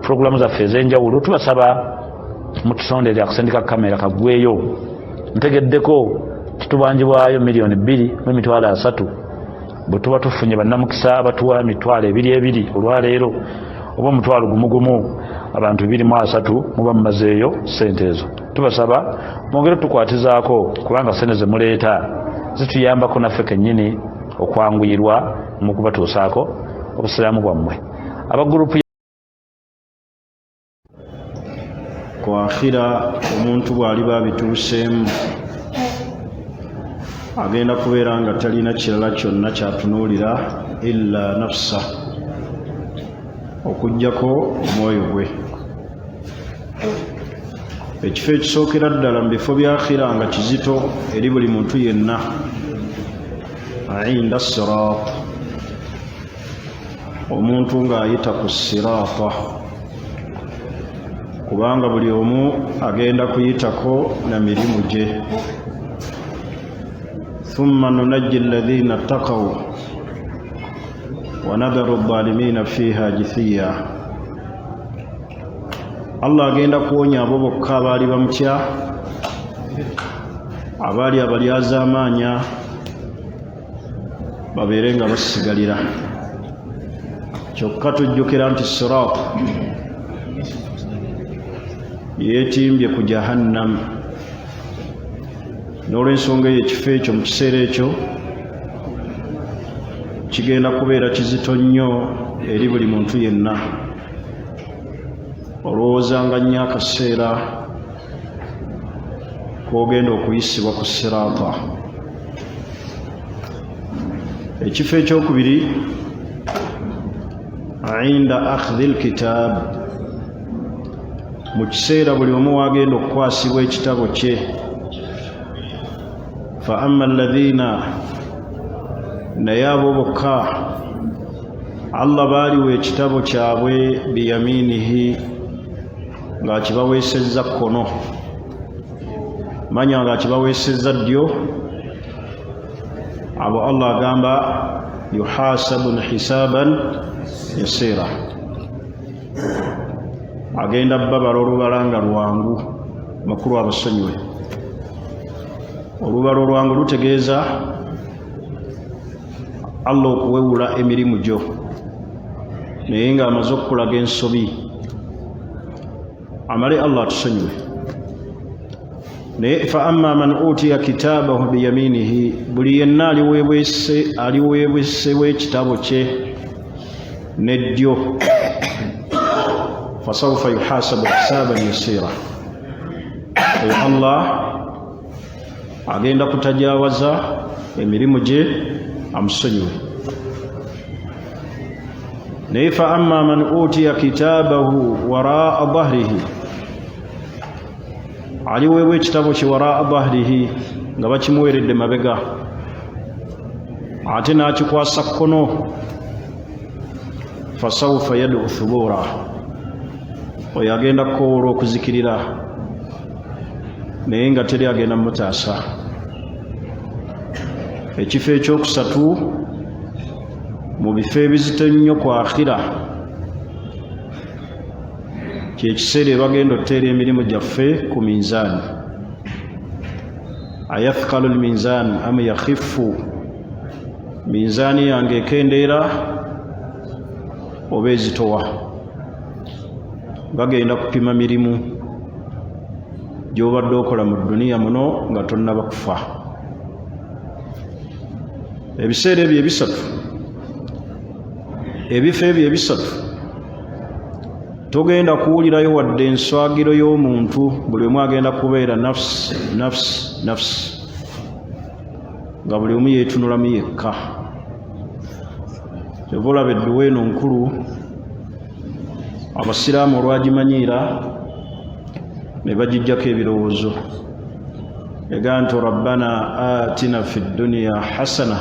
Puroguramu zaffe ez'enjawulo, tubasaba mutusondere akasente ka kamera kaggweyo. Ntegeddeko kitubanjibwayo 2,300,000. Bwe tuba tufunye bannamukisa abatuwa 20,000 olwaleero oba 10,000 gumu, abantu 230 muba mumazeeyo sente ezo. Tubasaba mwongere tukwatizaako, kubanga sente zemuleeta zituyambako naffe kennyini okwanguyirwa mu kubatuusaako obusiraamu bwammwe abagurupu. Ku akhira, omuntu bw'aliba abituuseemu, agenda kubeera nga talina kirala kyonna kyatunuulira illa nafsa, okugjako omwoyo gwe. Ekifo ekisookera ddala mu bifo bya akhira nga kizito eri buli muntu yenna, inda sirat, omuntu ng'ayita ku siraata, kubanga buli omu agenda kuyitako na mirimu gye. Thumma nunajji alladhina ttaqaw wa nadharu adh-dhalimina fiha jithiya. Allah agenda kuwonya abo bokka abaali bamutya, abaali abalyazaamaanya babeere nga basigalira. Kyokka tujjukira nti sirat yeetimbye ku Jahannam. N'olwensonga eyo, ekifo ekyo mu kiseera ekyo kigenda kubeera kizito nnyo eri buli muntu yenna. Olowoozanga nnyo akaseera k'ogenda okuyisibwa ku siraata. Ekifo ekyokubiri, inda akhdhi lkitab, mu kiseera buli omu wagenda okukwasibwa ekitabo kye. Fa amma alladhina, naye abo bokka Allah baaliwa ekitabo kyabwe biyaminihi, ng'akibaweesezza kkono, manya ng'akibaweesezza ddyo, abo Allah agamba yuhasabu hisaban yasira, agenda babala olubala nga lwangu. Makulu, abasonyiwe. Olubala olwangu lutegeeza Allah okuwewula emirimu gyo, naye ng'amaze okukulaga ensobi, amale Allah atusonyiwe. Naye fa amma man utiya kitaabahu biyaminihi, buli yenna aliweebwesewo ekitabo kye neddyo, fasaufa yuhasabu hisaban yasira, oyo Allah agenda kutajawaza emirimu gye, amusonyiwe. Naye fa amma man utiya kitaabahu waraa dahrihi, aliweebwa ekitabo kye waraa dahrihi, nga bakimuweeredde mabega, ate n'akikwasa kkono, fasaufa yadu thubura, oyo agenda kukowoola okuzikirira, naye nga teri agenda mutaasa. Ekifo ekyokusatu mu bifo ebizito ennyo ku akhira, kyekiseera ebagenda okuteera emirimu gyaffe ku minzaani. Ayathkalu lminzan am yakhifu? Minzaani yange ekendeera oba ezitowa? Bagenda kupima mirimu gy'obadde okola mu duniya muno nga tonnaba kufa. Ebiseera ebyo ebisatu, ebifo ebyo ebisatu, togenda kuwulirayo wadde enswagiro y'omuntu. Buli omu agenda kubeera nafsi, nafsi, nafsi, nga buli omu yeetunulamu yekka. Kyova olaba edduwa eno nkulu, abasiraamu olwagimanyiira ne bagijjako ebirowoozo. Ega nti rabbana atina fi dduniya hasana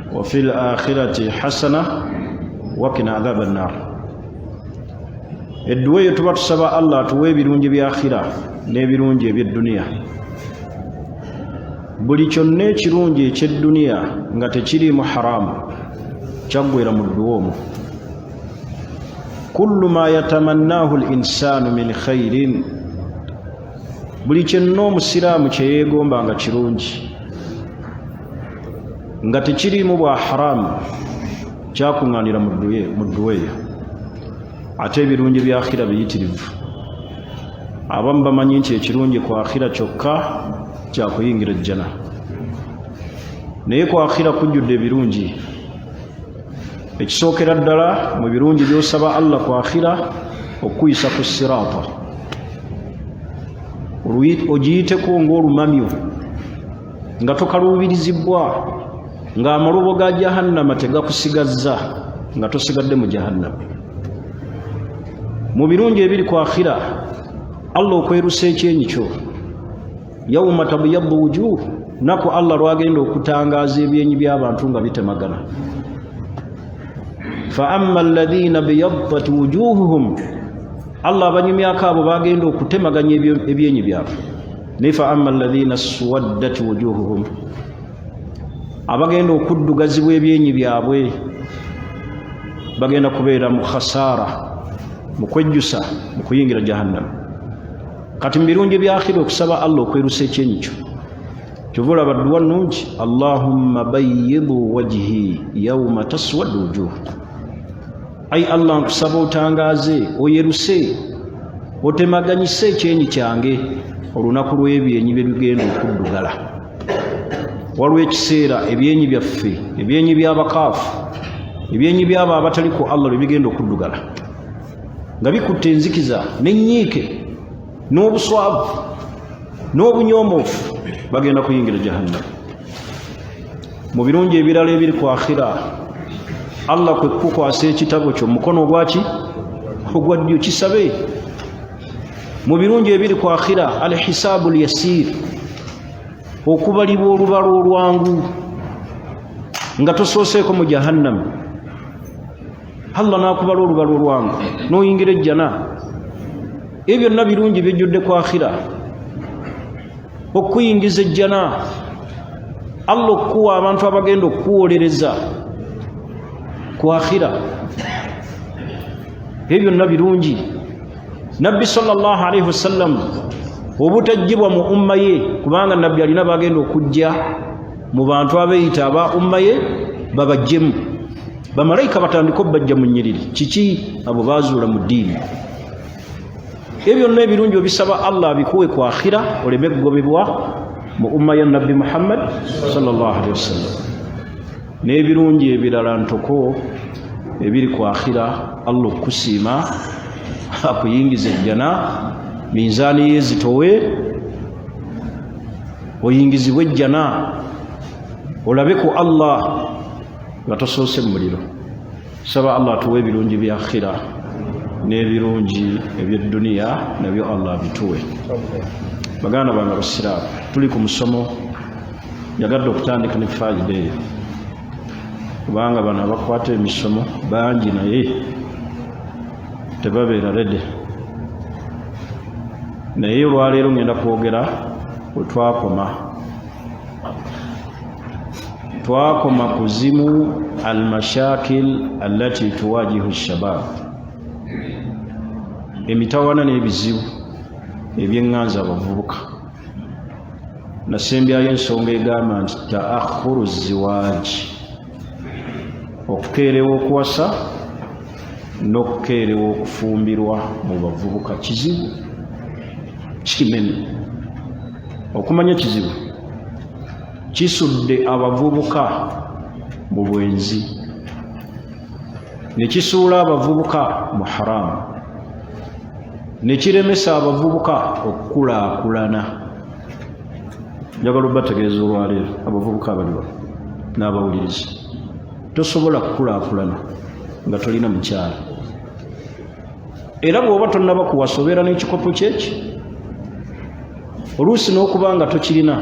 wa fi l akhirati hasana wakina adhaba nnar. Edduwa eyo tuba tusaba Allah atuwa ebirungi bya akhira n'ebirungi ebyedduniya. Buli kyonna ekirungi ekyedduniya nga tekiriimu haramu kyaggwera mu dduwa omwo. Kullu ma yatamannaahu l insaanu min khairin, buli kyenna omusiraamu kye yeegomba nga kirungi, nga tekiriimu bwa haramu, kyakuŋŋaanira mu dduwa eyo. Ate ebirungi bya akhira biyitirivu. Abamu bamanyi nti ekirungi ku akhira kyokka kyakuyingira ejjana, naye ku akhira kujjudde ebirungi. Ekisookera ddala mu birungi by'osaba Allah ku akhira, okuyisa ku siraata, ogiyiteko ng'olumamyo, nga tokaluubirizibbwa, ng'amalobo ga jahannama tegakusigazza, nga tosigadde mu jahannama. Mu birungi ebiri ku akhira, Allah okwerusa ekyenyi kyo, yauma tabyaddu wujuh, naku Allah lwagenda okutangaaza ebyenyi by'abantu nga bitemagana. Fa amma alladhina biyaddat wujuhuhum, Allah abanyumyako abo bagenda okutemaganya ebyenyi byabwe. Naye fa amma alladhina swaddat wujuhuhum, abagenda okuddugazibwa ebyenyi byabwe bagenda kubeera mu khasaara, mu kwejjusa, mu kuyingira jahannama. Kati mu birungi byakhira, okusaba Allah okwerusa ekyenyi kyo. Kyova olaba dduwa nnungi, allahumma bayidu wajhi yauma taswadu wujuh. Ai Allah, nkusaba otangaaze, oyeruse, otemaganyise ekyenyi kyange olunaku lw'ebyenyi bye bigenda okuddugala. Waliwo ekiseera ebyenyi byaffe, ebyenyi by'abakaafu, ebyenyi by'abo abatali ku Allah lwe bigenda okuddugala, nga bikutte enzikiza n'ennyiike n'obuswavu n'obunyomoofu, bagenda kuyingira jahannam. Mu birungi ebirala ebiri ku akhira, Allah kwe kukukwasa ekitabo kyo mukono ogwaki? Ogwa ddyo. Kisabe. Mu birungi ebiri ku akhira, alhisaabu lyasir, okubalibwa olubalo olwangu nga tosooseeko mu jahannamu. Allah n'akubala olubalo olwangu n'oyingira ejjana. Ebyo byonna birungi bijjudde ku akhira. Okuyingiza ejjana, Allah okukuwa abantu abagenda okukuwolereza ku akhira, ebyo byonna birungi. Nabbi sallallahu alaihi wasallam obutajjibwa mu umma ye, kubanga nabbi alina bagenda okujja mu bantu abeeyita aba umma ye, babajjemu, bamalayika batandika obbajja mu nnyiriri. Kiki abo bazuula mu ddiini? Ebyo byonna ebirungi obisaba Allah abikuwe ku akhira, oleme kugobebwa mu umma ya nabbi Muhammad sallallahu alaihi wasallam. N'ebirungi ebirala ntoko ebiri ku akhira, Allah okukusiima, akuyingiza ejjana, minzaani yezitowe, oyingizibwe ejjana, olabe ku Allah nga tosoose mu muliro. Saba Allah atuwe ebirungi bya akhira n'ebirungi ebyedduniya, nabyo Allah abituwe. Baganda bange abasiraamu, tuli ku musomo. Njagadde okutandika ne fayida eyo, kubanga bano abakwata emisomo bangi naye tebabeera ready. Naye olwaleero ngenda kwogera we twakoma. Twakoma ku zimu almashakil allati tuwajihu shabab, emitawana n'ebizibu ebyeŋŋanza abavubuka. Nasembyayo ensonga egamba nti taakhuru ziwaaji, okukeerewa okuwasa n'okukeerewa okufumbirwa mu bavubuka kizibu kinene. Okumanya kizibu kisudde abavubuka mu bwenzi, ne kisuula abavubuka mu haramu, ne kiremesa abavubuka okukulaakulana. Njagala obategeeza olwaleero, abavubuka abali wano n'abawuliriza, tosobola kukulaakulana nga tolina mukyala. Era bw'oba tonnaba kuwasa, obeera n'ekikopo kyeki, oluusi n'okuba nga tokirina,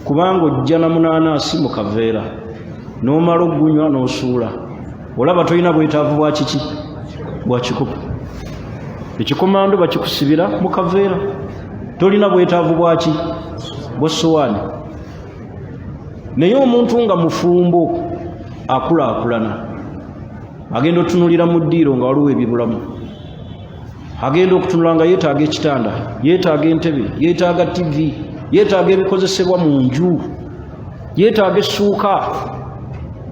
kubanga ojja na munaanaasi mu kaveera, n'omala ogunywa n'osuula. Olaba tolina bwetaavu bwa kiki? Bwa kikopo. Ekikomando bakikusibira mu kaveera, tolina bwetaavu bwaki? Bwa sowaani. Naye omuntu nga mufumbo akulaakulana. Agenda otunulira mu ddiiro nga waliwo ebibulamu, agenda okutunula nga yeetaaga ekitanda, yeetaaga entebe, yeetaaga tivi, yeetaaga ebikozesebwa mu nju, yeetaaga essuuka,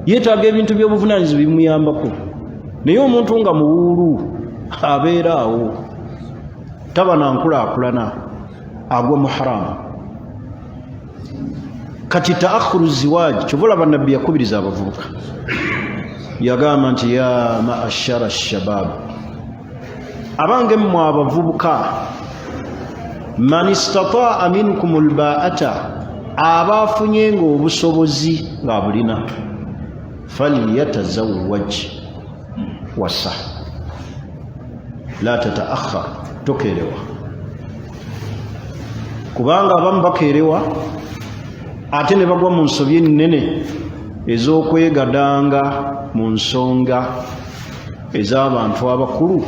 yeetaaga ebintu by'obuvunaanyizibwa bimuyambako. Naye omuntu nga muwuulu abeera awo, taba na nkulaakulana, agwa mu haramu. Kati taakhuru ziwaaji, kyova olaba Nabbi yakubiriza abavubuka, yagamba nti ya maashara shabab, abange mmwe abavubuka, man istataa minkum lbaata, aba afunye nga obusobozi ng'abulina, falyatazawaj, wasa, la tataakhar, tokeerewa. Kubanga abamu bakeerewa ate ne bagwa mu nsobi ennene ez'okwegadanga mu nsonga ez'abantu abakulu,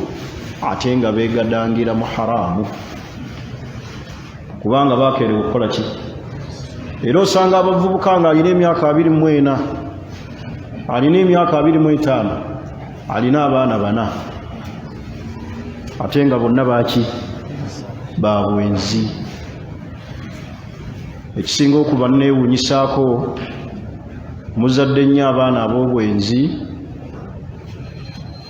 ate nga beegadangira mu haramu, kubanga bakeerewa okukola ki. Era osanga abavubuka nga alina emyaka 24, alina emyaka 25, alina abaana bana, ate nga bonna baki babwenzi. Ekisinga okuba neewunyisaako, muzadde nnyo abaana ab'obwenzi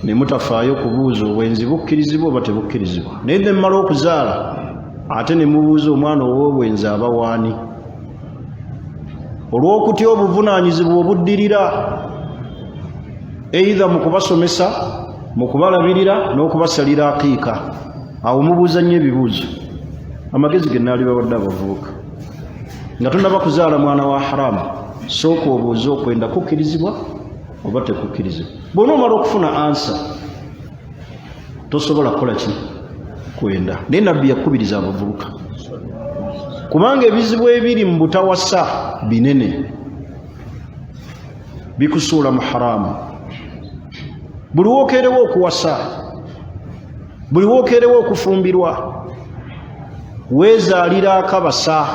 ne mutafaayo kubuuza obwenzi bukkirizibwa oba tebukkirizibwa. Naye ne mmala okuzaala ate ne mubuuza omwana ow'obwenzi aba waani, olw'okutya obuvunaanyizibwa obuddirira, eitha mu kubasomesa, mu kubalabirira n'okubasalira akiika. Awo mubuuza nnyo ebibuuzo. Amagezi ge naali bawadde abavubuka, nga tonaba kuzaala mwana wa haramu, sooka obuuze okwenda kukkirizibwa oba tekukkirizibwa. Bw'onoomala okufuna ansa, tosobola kukola ki kwenda. Naye Nabbi yakubiriza abavubuka, kubanga ebizibu ebiri mu butawasa binene, bikusuula mu haramu. Buli wookeerewo okuwasa, buli wookeerewo okufumbirwa, weezaalira akabasa,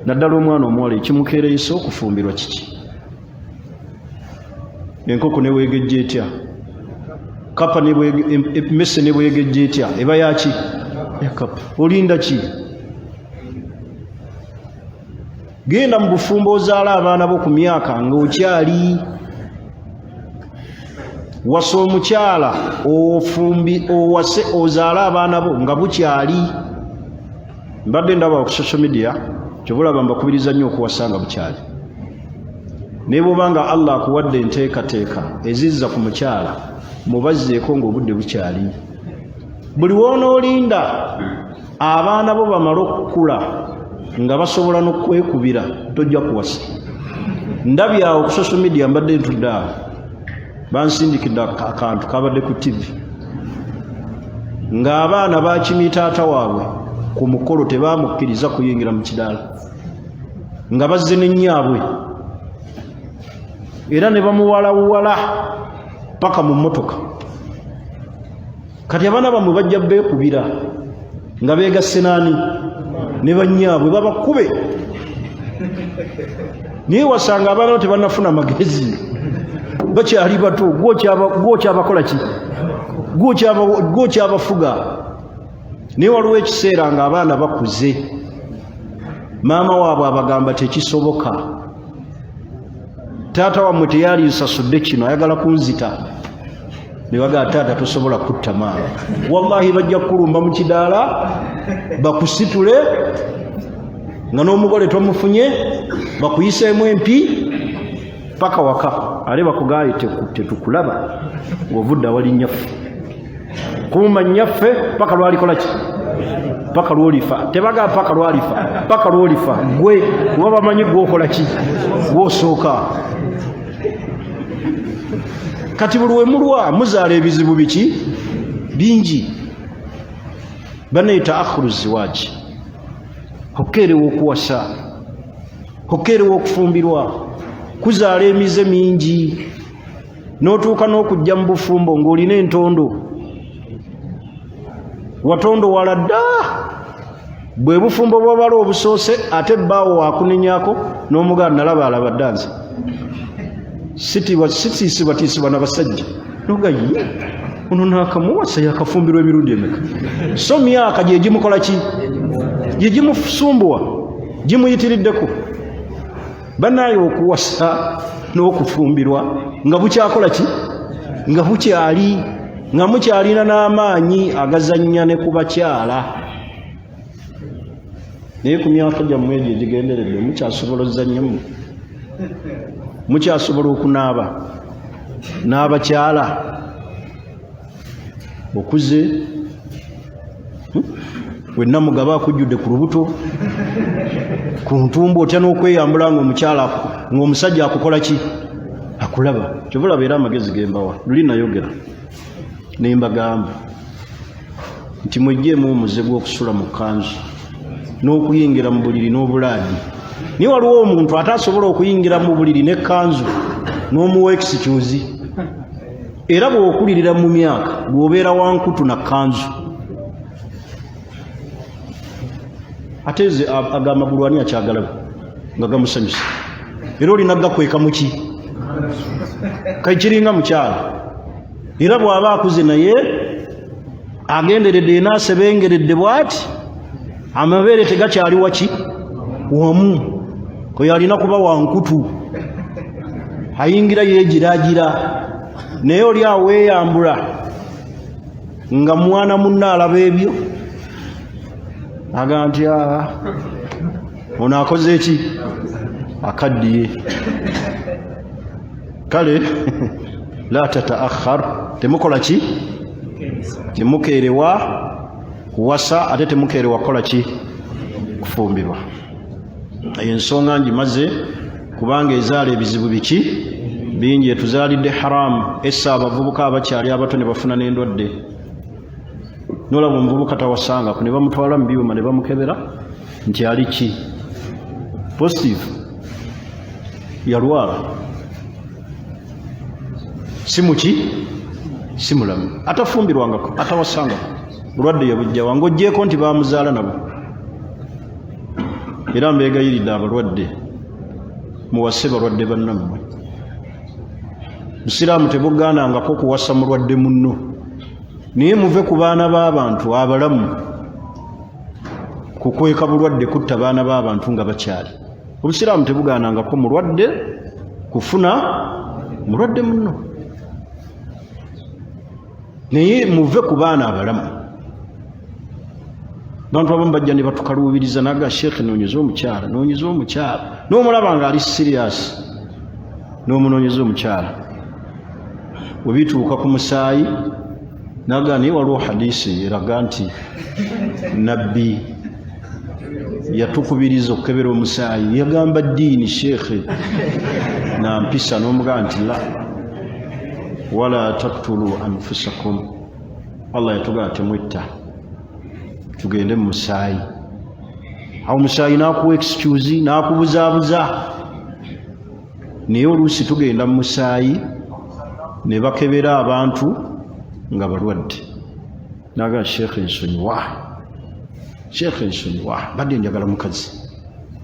naddala omwana omuwala. Ekimukeereyesa okufumbirwa kiki? Enkoko neweegejja etya, kapa emmese nebwegejja etya, eba yaki? Yakapa. Olinda ki? Genda mu bufumbo ozaala abaana bo ku myaka ng'okyali. Wasa omukyala, ofumbi, owase, ozaale abaana bo nga bukyali. Mbadde ndaba ku social media, kyova olaba mbakubiriza nnyo okuwasa nga bukyali. Naye bw'oba nga Allah akuwadde enteekateeka ezizza ku mukyala, mubazzeeko ng'obudde bukyali. Buli w'onoolinda abaana bo bamale okukula nga basobola n'okwekubira, tojja kuwasa. Ndabye awo ku social media, mbadde ntudde awo, bansindikidde akantu kabadde ku TV ng'abaana bakimye taata waabwe ku mukolo, tebamukkiriza kuyingira mu kidaala, nga bazze ne nnyaabwe, era ne bamuwalawala paka mu mmotoka. Kati abaana bammwe bajja beekubira nga beegasse naani ne bannyaabwe, babakube. Naye wasanga abaana bo tebannafuna magezi, bakyali bato, gwokyabakola ki, gwokyabafuga. Naye waliwo ekiseera nga abaana bakuze, maama waabwe abagamba, "Tekisoboka, taata wammwe teyali nsasudde kino, ayagala kunzita." Ne bagamba, "Taata tosobola kutta maama." Wallahi bajja kukulumba mu kidaala, bakusitule nga n'omugole tomufunye, bakuyiseemu empi paka waka, ale bakugaye, "Tetukulaba ng'ovudde awali nnyaffe, kuuma nnyaffe paka lwalikola ki, paka lwolifa." Tebagamba paka lwalifa, paka lwolifa gwe, kuba bamanyi gwokola ki, gwosooka. Kati buli wemulwa muzaala ebizibu biki bingi. Banaye, taakhuru ziwaji, okukeerewa okuwasa, okukeerewa okufumbirwa, kuzaala emize mingi, n'otuuka n'okujja mu bufumbo ng'olina entondo, watondowala dda. Bwe bufumbo bwabala obusoose, ate bbaawo wakunenyako n'omugaa, "Nalaba alaba dda, nze Sitiisibwatiisibwa nabasajja noga ye ono nakamuwasa yakafumbirwa emirundi emeka? So myaka gyegimukola ki, gyegimusumbuwa, gimuyitiriddeko. Banaye okuwasa n'okufumbirwa nga bukyakola ki, nga bukyali, nga mukyalina n'amaanyi agazannya ne ku bakyala. Naye ku myaka gyammwe egyo egigenderedde mukyasobola ozannyamu, mukyasobola okunaaba n'abakyala. Okuze wenna mugaba akujjudde ku lubuto, ku ntumbu, otya n'okweyambula ng'omukyala, ng'omusajja akukola ki, akulaba. Kyova olaba era amagezi gembawa, luli nayogera ne mbagamba nti mweggyemu omuze gw'okusula mu kkanzu n'okuyingira mu buliri n'obulaadi. Naye waliwo omuntu ate asobola okuyingira mu buliri n'ekkanzu n'omuwa excuse. Era bw'okulirira mu myaka bw'obeera wankutu na kkanzu, ate ze agamagulu ani akyagalaba nga gamusanyusa? Era olina gakweka muki kaikiringa mukyala. Era bw'aba akuze naye agenderedde enaasebengeredde bw'ati, amabeere tegakyali waki wamu, oyo alina kuba wankutu, ayingira yeegiraagira. Naye oli aweeyambula nga mwana munne alaba ebyo, aga nti ono akoze eki, akaddiye. Kale la tataakhar, temukola ki, temukeerewa kuwasa, ate temukeerewa kukola ki, kufumbirwa. Eyo ensonga ngimaze kubanga ezaala ebizibu biki bingi. Etuzaalidde haramu, essa abavubuka abakyali abato ne bafuna n'endwadde. Nolaba omuvubuka tawasangako, ne bamutwala mu byuma ne bamukebera nti ali ki, positive, yalwala, si muki, si mulamu, atafumbirwangako, atawasangako, bulwadde yabujjawa ng'ogyeko nti bamuzaala nabo. Era mbeegayiridde abalwadde, muwase balwadde bannammwe. Busiraamu tebugaanangako kuwasa mulwadde munno, naye muve ku baana b'abantu abalamu kukweka bulwadde kutta baana b'abantu nga bakyali. Obusiraamu tebugaanangako mulwadde kufuna mulwadde munno, naye muve ku baana abalamu. Bantu abamu bajja ne batukaluubiriza naga, sheekhe noonyeza omukyala, noonyeza omukyala, n'omulaba nga ali serious n'omunoonyeza omukyala. Bwe bituuka ku musaayi naga, naye waliwo hadisi eraga nti nabbi yatukubiriza okukebera omusaayi, yagamba ddiini sheekhe nampisa, n'omugamba nti la wala taktulu anfusakum, Allah yatugamba temwetta, tugende mu musaayi. Awo musaayi n'akuwa excuse n'akubuzaabuza. Naye oluusi tugenda mu musaayi ne bakebera abantu nga balwadde, naga sheekhe nsonyiwa, sheekhe nsonyiwa, mbadde njagala mukazi.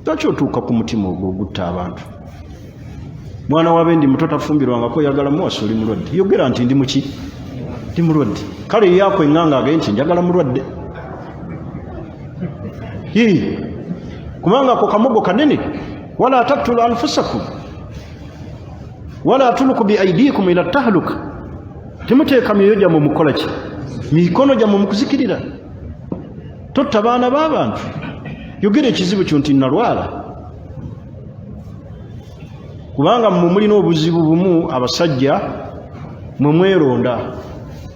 Lwaki otuuka ku mutima ogwo ogutta abantu? Mwana wabe ndi muto tafumbirwangako, oyagala muwasa, oli mulwadde. Yogera nti ndi muki, ndi mulwadde. Kale yakweŋŋanga agende nti njagala mulwadde, kubanga ako kamogo kanene. Wala taktulu anfusakum wala tulku biaidikum ila tahluka, temuteeka myoyo gyammwe mukukola ki, mikono gyammwe mukuzikirira. Totta baana b'abantu, yogera ekizibu kyo nti nalwala. Kubanga mmwe mulina obuzibu bumu, abasajja mwe mweronda,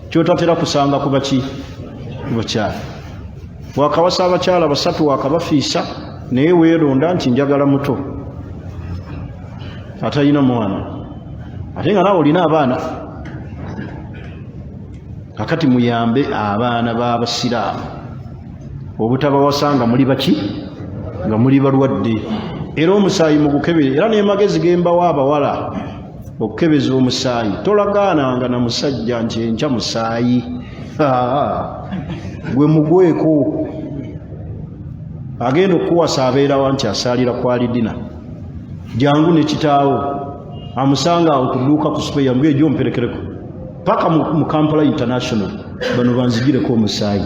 kyotatera kusanga ku baki, ku bakyala. Wakawasa abakyala basatu, wakabafiisa, naye weeronda nti njagala muto atalina mwana, ate nga naawe olina abaana. Kakati muyambe abaana b'abasiraamu obutabawasa nga muli baki, nga muli balwadde. Era omusaayi mugukebere. Era n'emagezi gembawa abawala okukebeza omusaayi, tolagaananga na musajja nti enkya musaayi gwe mugweko. Agenda okukuwasa abeerawa nti asaalira kwalidina, jangu ne kitaawo. Amusanga awo ku dduuka ku sipeeya, mbwe egyo mperekereko paka mu Kampala International, bano banzigireko omusaayi.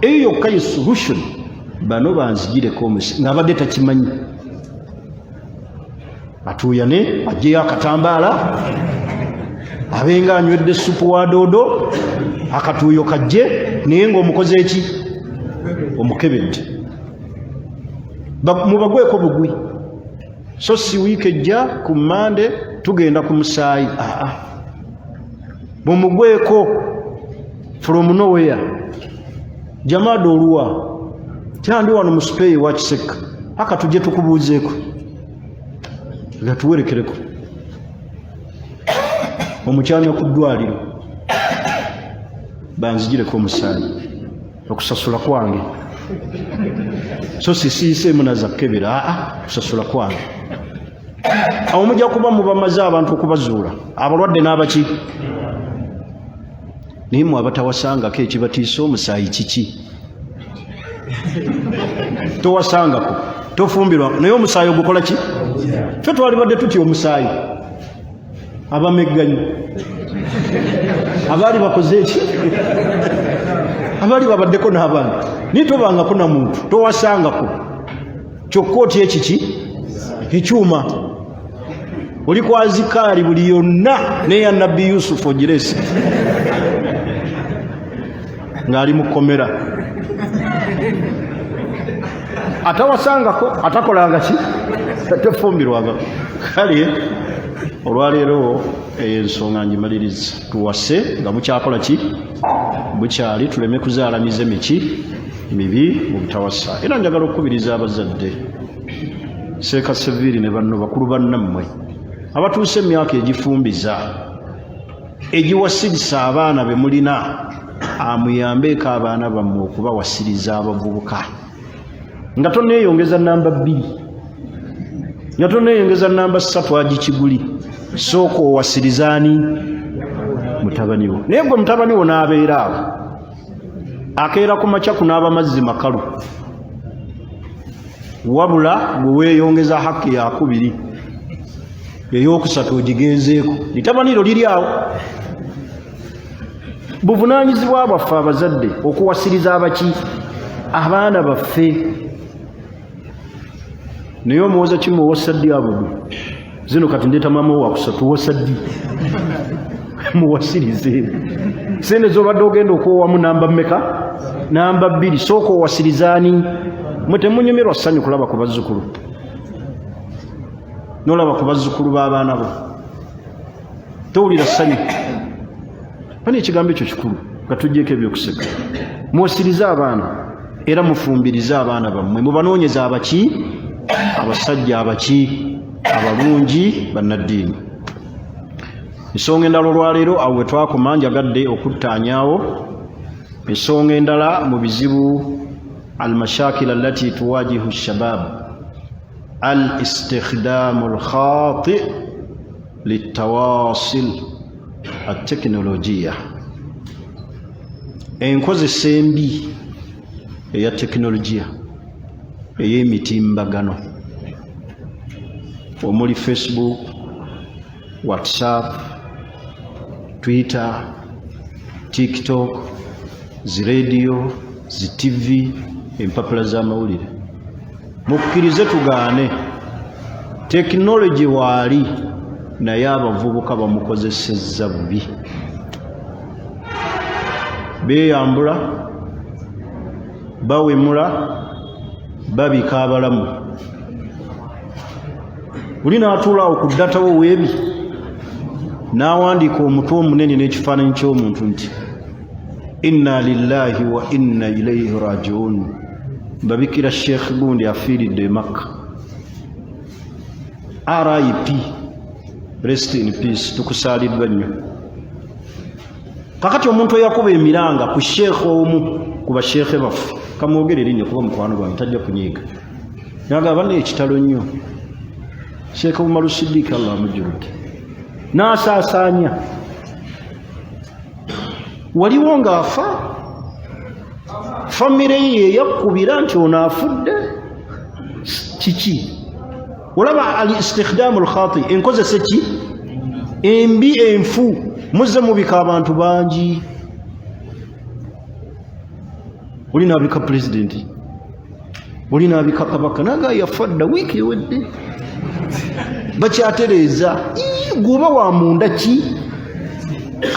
Eyo yokka ye solution, bano banzigireko omusaayi ng'abadde takimanyi. Atuuyane, ajjeyo akatambaala, abenga anywedde supu wa doodo, akatuuyo kajje, naye ng'omukoze eki? Omukebedde. Mubagweko bugwi. So si wiiki ejja ku Mande tugenda ku musaayi. Aa, mumugweko from nowhere. Jamaada oluwa kyandi wano mu sipeeyi wa Kisekka, aka tujje tukubuuzeeko, nga tuwerekereko omukyamya ku ddwaliro, banzigireko omusaayi, okusasula kwange. So sisiiseemu naza kukebera, aa, kusasula kwange. Awo mujja kuba mubamaze abantu okubazuula abalwadde n'abaki. Naye mwe abatawasangako, ekibatiisa omusaayi kiki? Towasangako, tofumbirwa, naye omusaayi ogukola ki? Ffe twalibadde tutya omusaayi. Abamegganyi abaali bakoze eki, abaali babaddeko n'abaana, naye tobangako na muntu, towasangako, kyokka otya ekiki ekyuma oli kwazikaali buli yonna neya Nabbi Yusufu ogirese ng'ali mu kkomera, atawasangako, atakolanga ki, tefumbirwanga. Kale olwaleero eyo ensonga ngimaliriza. Tuwase nga mukyakola ki, bukyali, tuleme kuzaala mize miki mibi mu butawasa. Era njagala okukubiriza abazadde, Seeka Seviiri ne banno, bakulu bannammwe abatuuse emyaka egifumbiza, egiwasirisa abaana be mulina, amuyambeeko abaana bammwe okubawasiriza abavubuka nga toneeyongeza namba 2, nga toneeyongeza namba 3 agikiguli. Sooka owasirizaani mutabani wo. Naye gwe mutabani wo n'abeera awo, akeera ku makya kunaaba mazzi makalu, wabula gwe weeyongeza hakki yakubiri, eyokusatu ogigenzeeko, litabaniro liri awo. Buvunaanyizibwa bwaffe abazadde okuwasiriza abaki, abaana baffe. Naye omuwoza kimu, owosa ddi abudu zino? Kati ndeeta maama wakusatu, wosa ddi? Muwasirize. Sente zobadde ogenda okwowamu namba mmeka? Namba 2. Sooka owasirizaani. Mwe temunyumirwa ssanyu kulaba ku bazzukulu? Nolaba ku bazzukulu b'abaana bo, towulira ssanyu? Bani, ekigambo ekyo kikulu nga tuggyeko ebyokuseka. Muwasirize abaana era mufumbirize abaana bammwe, mubanoonyeze abaki, abasajja abaki abalungi, bannaddiini. Ensonga endala olwaleero, awo we twakoma, njagadde okuttaanyaawo ensonga endala mu bizibu, almashakil allati tuwajihu shabab, al istikhdamu alkhati litawasil atekinologiya, enkozesa embi eya tekinologiya ey'emitimbagano omuli Facebook, WhatsApp, Twitter, TikTok, zirediyo, zi TV, empapula z'amawulire. Mukkirize tugaane, tekinologi waali, naye abavubuka bamukozesezza bubi. Beeyambula, bawemula, babika abalamu. Buli n'atuula awo ku ddatawo weebi n'awandiika omutwe omunene n'ekifaananyi ky'omuntu nti inna lillahi wa inna ilaihi rajiun, mbabikira Sheekh gundi afiiridde e Makka, RIP, rest in peace, tukusaaliddwa nnyo. Kakati omuntu eyakuba emiranga ku sheekh omu ku basheekhe baffe, kamwogere erinnya kuba mukwano gwange, tajja kunyiiga, nagamba, banne, ekitalo nnyo, Sheekh Umaru Sidiiki, Allah amujjuludde, n'asaasaanya waliwo ng'afa, famire ye yeyakkubira nti ono afudde. Kiki? Olaba al istikhdaamu lkhati, enkozesa ki embi enfu, muzze mubika abantu bangi. Oli nabika pulezidenti, oli nabika kabaka, naga yafa dda wiiki ewedde, bakyatereeza. Gwoba wa munda ki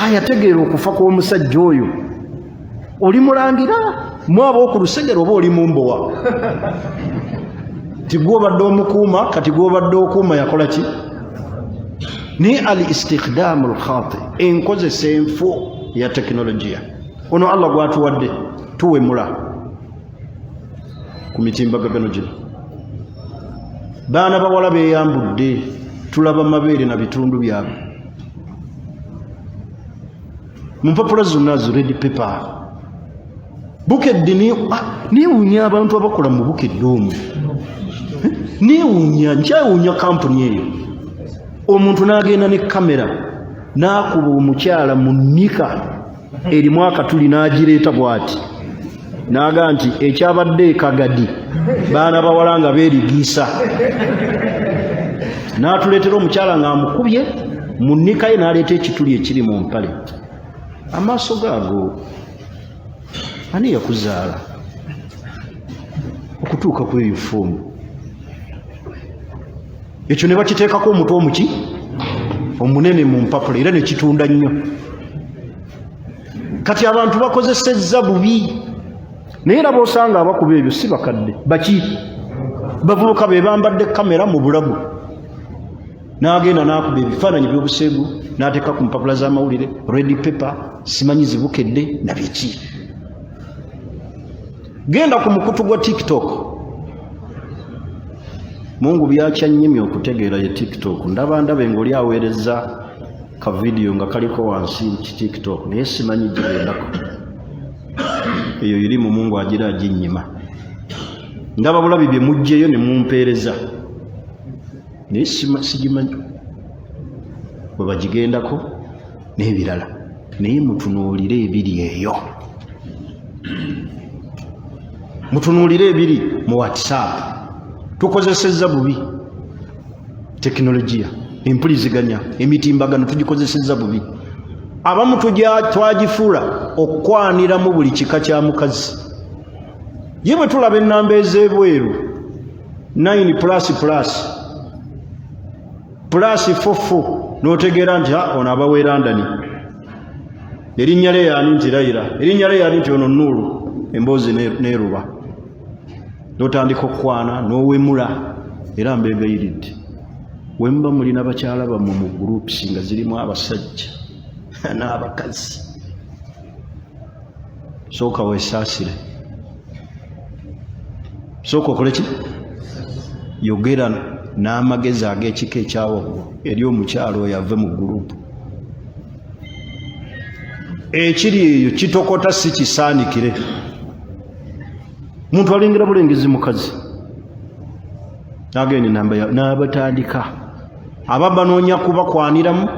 ayategeera okufa kw'omusajja oyo? Oli mulangira mwaba oku lusegere oba oli mumbowa ti gwobadde omukuuma, kati gwobadde okuuma yakola ki? Naye al istikhdaamu lkhati, enkozesa enfu ya tekinologiya ono Allah gwatuwadde, tuwemula ku mitimbagagano gino. Baana bawala beyambudde, tulaba mabeere na bitundu byabwe mu mpapula zonna zi red paper, Bukedde. Newuunya abantu abakola mu Bukedde omwo, newuunya, nkyawuunya kampuni eyo. Omuntu n'agenda ne kamera n'akuba omukyala mu nnika erimu akatuli, n'agireeta bw'ati n'agaa nti ekyabadde ekagadi, baana bawala nga beerigiisa, n'atuleetera omukyala ng'amukubye mu nnika ye, n'aleeta ekituli ekiri mu mpale. Amaaso gaago, ani yakuzaala okutuuka ku eyo foomu? Ekyo ne bakiteekako omutwe omuki omunene mu mpapula, era nekitunda nnyo. Kati abantu bakozesezza bubi, naye era bosanga abakuba ebyo si bakadde, baki bavubuka be bambadde kamera mu bulago, n'agenda n'akuba ebifaananyi by'obuseegu n'ateeka ku mpapula z'amawulire, red paper, simanyi zibukedde na biki. Genda ku mukutu gwa TikTok. Mungu byakyanyimye okutegeera ye TikTok. Ndaba ndabe ng'oli aweereza ka vidiyo nga kaliko wansi nti TikTok, naye simanyi gigendako. Eyo irimu Mungu agira aginnyima. Ndaba bulabi bye muggyeyo ne mumpeereza, naye sigimanyi bwe bagigendako n'ebirala. Naye mutunuulire ebiri eyo, mutunuulire ebiri mu WhatsApp. Tukozesezza bubi tekinologiya, empuliziganya, emitimbagano tugikozesezza bubi. Abamu twagifuula okukwaniramu buli kika kya mukazi. Ye bwe tulaba ennamba ez'ebweru 9 plus plus plus 44, n'otegeera nti ono abaweera Londoni, erinnya lye yaani nti Layira, erinnya lye yaani nti ono Nuulu, emboozi neeruba, n'otandika okukwana n'owemula. Era mbeegayiridde, wemuba mulina bakyala bammwe mu groups nga zirimu abasajja n'abakazi, sooka weesaasire, sooka okole ki, yogera n'amagezi ag'ekika ekyawaggulu eri omukyalo oyo ave mu gurupu. Ekiri eyo kitokota, si kisaanikire. Muntu alengera bulengezi mukazi agenda enamba n'abatandika, aba banoonya kubakwaniramu,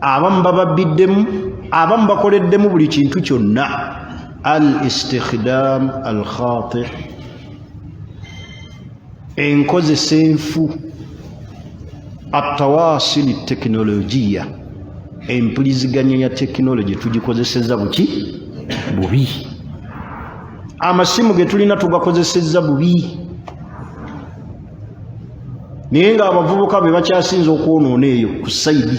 abamu bababbiddemu, abamu bakoleddemu buli kintu kyonna. Al istikhdam al khati, enkozesa enfu, atawasili tekinologiya, empuliziganya ya tekinologi tugikozeseza buki bubi. Amasimu ge tulina tugakozesezza bubi, naye ng'abavubuka be bakyasinza okwonoona eyo ku sayidi.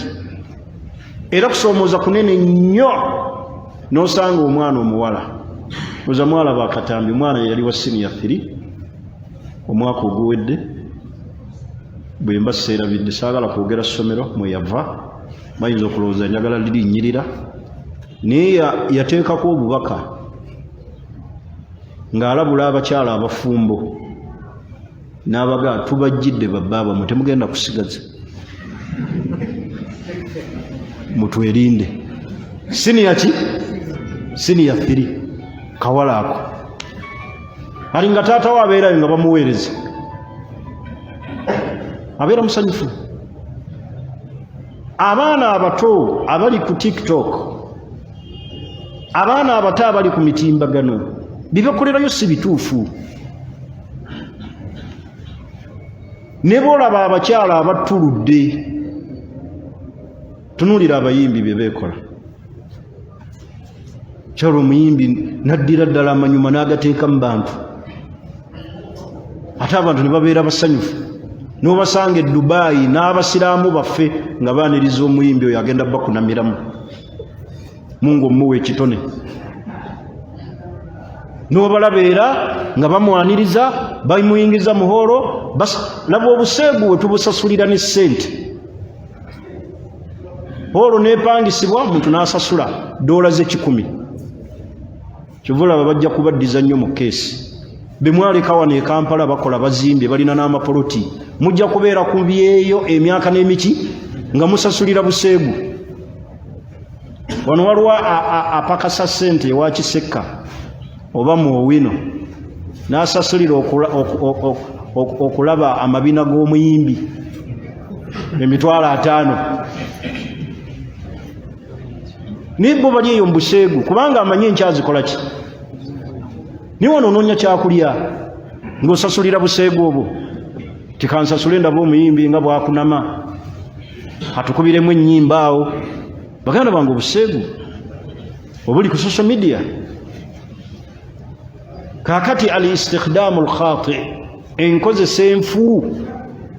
Era kusoomooza kunene nnyo n'osanga omwana omuwala oza mwalaba akatambi, omwana yali wa siniya 3 omwaka oguwedde, bwe mba seerabidde, saagala kwogera ssomero mwe yava, bayinza okulowooza njagala lirinnyirira, naye yateekako obubaka ng'alabula abakyala abafumbo n'abagaa, tubajjidde babbaabamwe, temugenda kusigaza, mutwerinde. Siniya ki? Siniya 3, kawala ako ali nga taata we abeerayo nga bamuweereza, abeera musanyufu. Abaana abato abali ku TikTok, abaana abato abali ku mitimbagano, byebakolerayo si bituufu. Ne bwolaba abakyala abattuludde, tunuulira abayimbi bye beekola. Kyalo omuyimbi naddira ddala amanyuma n'agateeka mu bantu, ate abantu ne babeera basanyufu. N'obasanga e Dubayi n'abasiraamu baffe nga baaniriza omuyimbi oyo agenda bakunamiramu, Mungu omuwa ekitone. N'obalaba era nga bamwaniriza, bamuyingiza muhoolo. Laba obuseegu we tubusasulira ne ssente. Hoolo nepangisibwa, omuntu n'asasula doola ze 100. Kyova olaba bajja kubaddiza nnyo mu keesi. Bemwaleka wano e Kampala bakola, bazimbye, balina n'amapoloti. Mujja kubeera ku byeyo emyaka n'emiki nga musasulira buseegu. Wano waliwo apakasa ssente ewa Kisekka oba mu Owino, n'asasulira okulaba amabina g'omuyimbi 500,000. Naye bo bali eyo mu buseegu, kubanga amanyi enkyazikola ki. Niwe wano onoonya kyakulya ng'osasulira buseegu obwo. Tikansasule ndaba omuyimbi nga bwakunama, atukubiremu ennyimba awo. Baganda bange, obuseegu obuli ku social media kaakati, al istikhdaamu lkhati, enkozesa enfu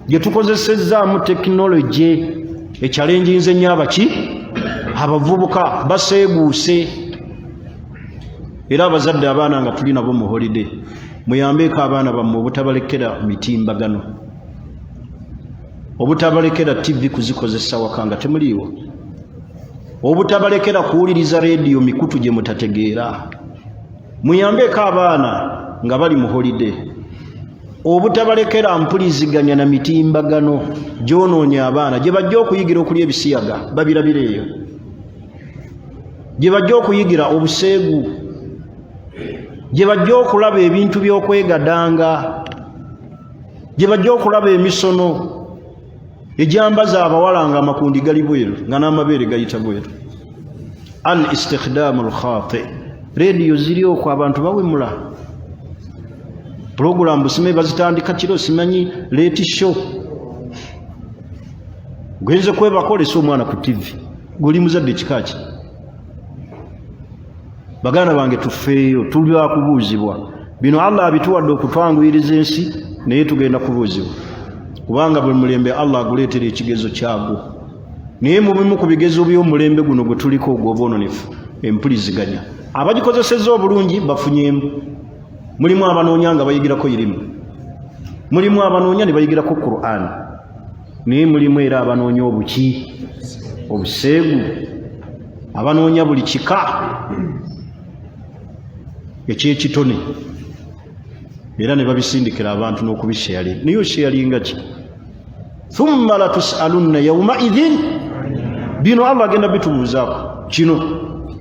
gye tukozesezzaamu tekinologi ekyalenjinze nnyo abaki abavubuka baseeguuse. Era abazadde, abaana nga tuli nabo mu holiday, muyambeeko abaana bammwe obutabalekera mitimbagano, obutabalekera tv kuzikozesa waka nga temuliiwo, obutabalekera kuwuliriza rediyo mikutu gye mutategeera. Muyambeeko abaana nga bali mu holiday obutabalekera mpuliziganya na mitimbagano gyonoonya abaana, gye bajja okuyigira okulya ebisiyaga, babirabira eyo, gye bajja okuyigira obuseegu, gye bajja okulaba ebintu by'okwegadanga, gye bajja okulaba emisono egyambaza abawala nga amakundi gali bweru, nga n'amabeere gayita bweru. Al istikhdaamu lkhati. Rediyo ziri okwo, abantu bawemula pulogulaamu, simanyi bazitandika kiro, simanyi late show. Genze kwebaka olese omwana ku tv, guli muzadde kikaki? Baganda bange, tufeeyo, tuli bakubuuzibwa. Bino Allah abituwadde okutwanguyiriza ensi, naye tugenda kubuuzibwa, kubanga buli mulembe Allah aguleetera ekigezo kyagwo. Naye mu bimu ku bigezo by'omulembe guno gwe tuliko ogw'obwononefu, empuliziganya, abagikozesezza obulungi bafunyemu. Mulimu abanoonya nga bayigirako irimu, mulimu abanoonya ne bayigirako Qur'an, naye mulimu era abanoonya obuki obuseegu, abanoonya buli kika ekyekitone, era ne babisindikira abantu n'okubisheyalinga. Naye osheyalinga ki? Thumma latusalunna yauma idhin. Bino Allah agenda bitubuuzaako. Kino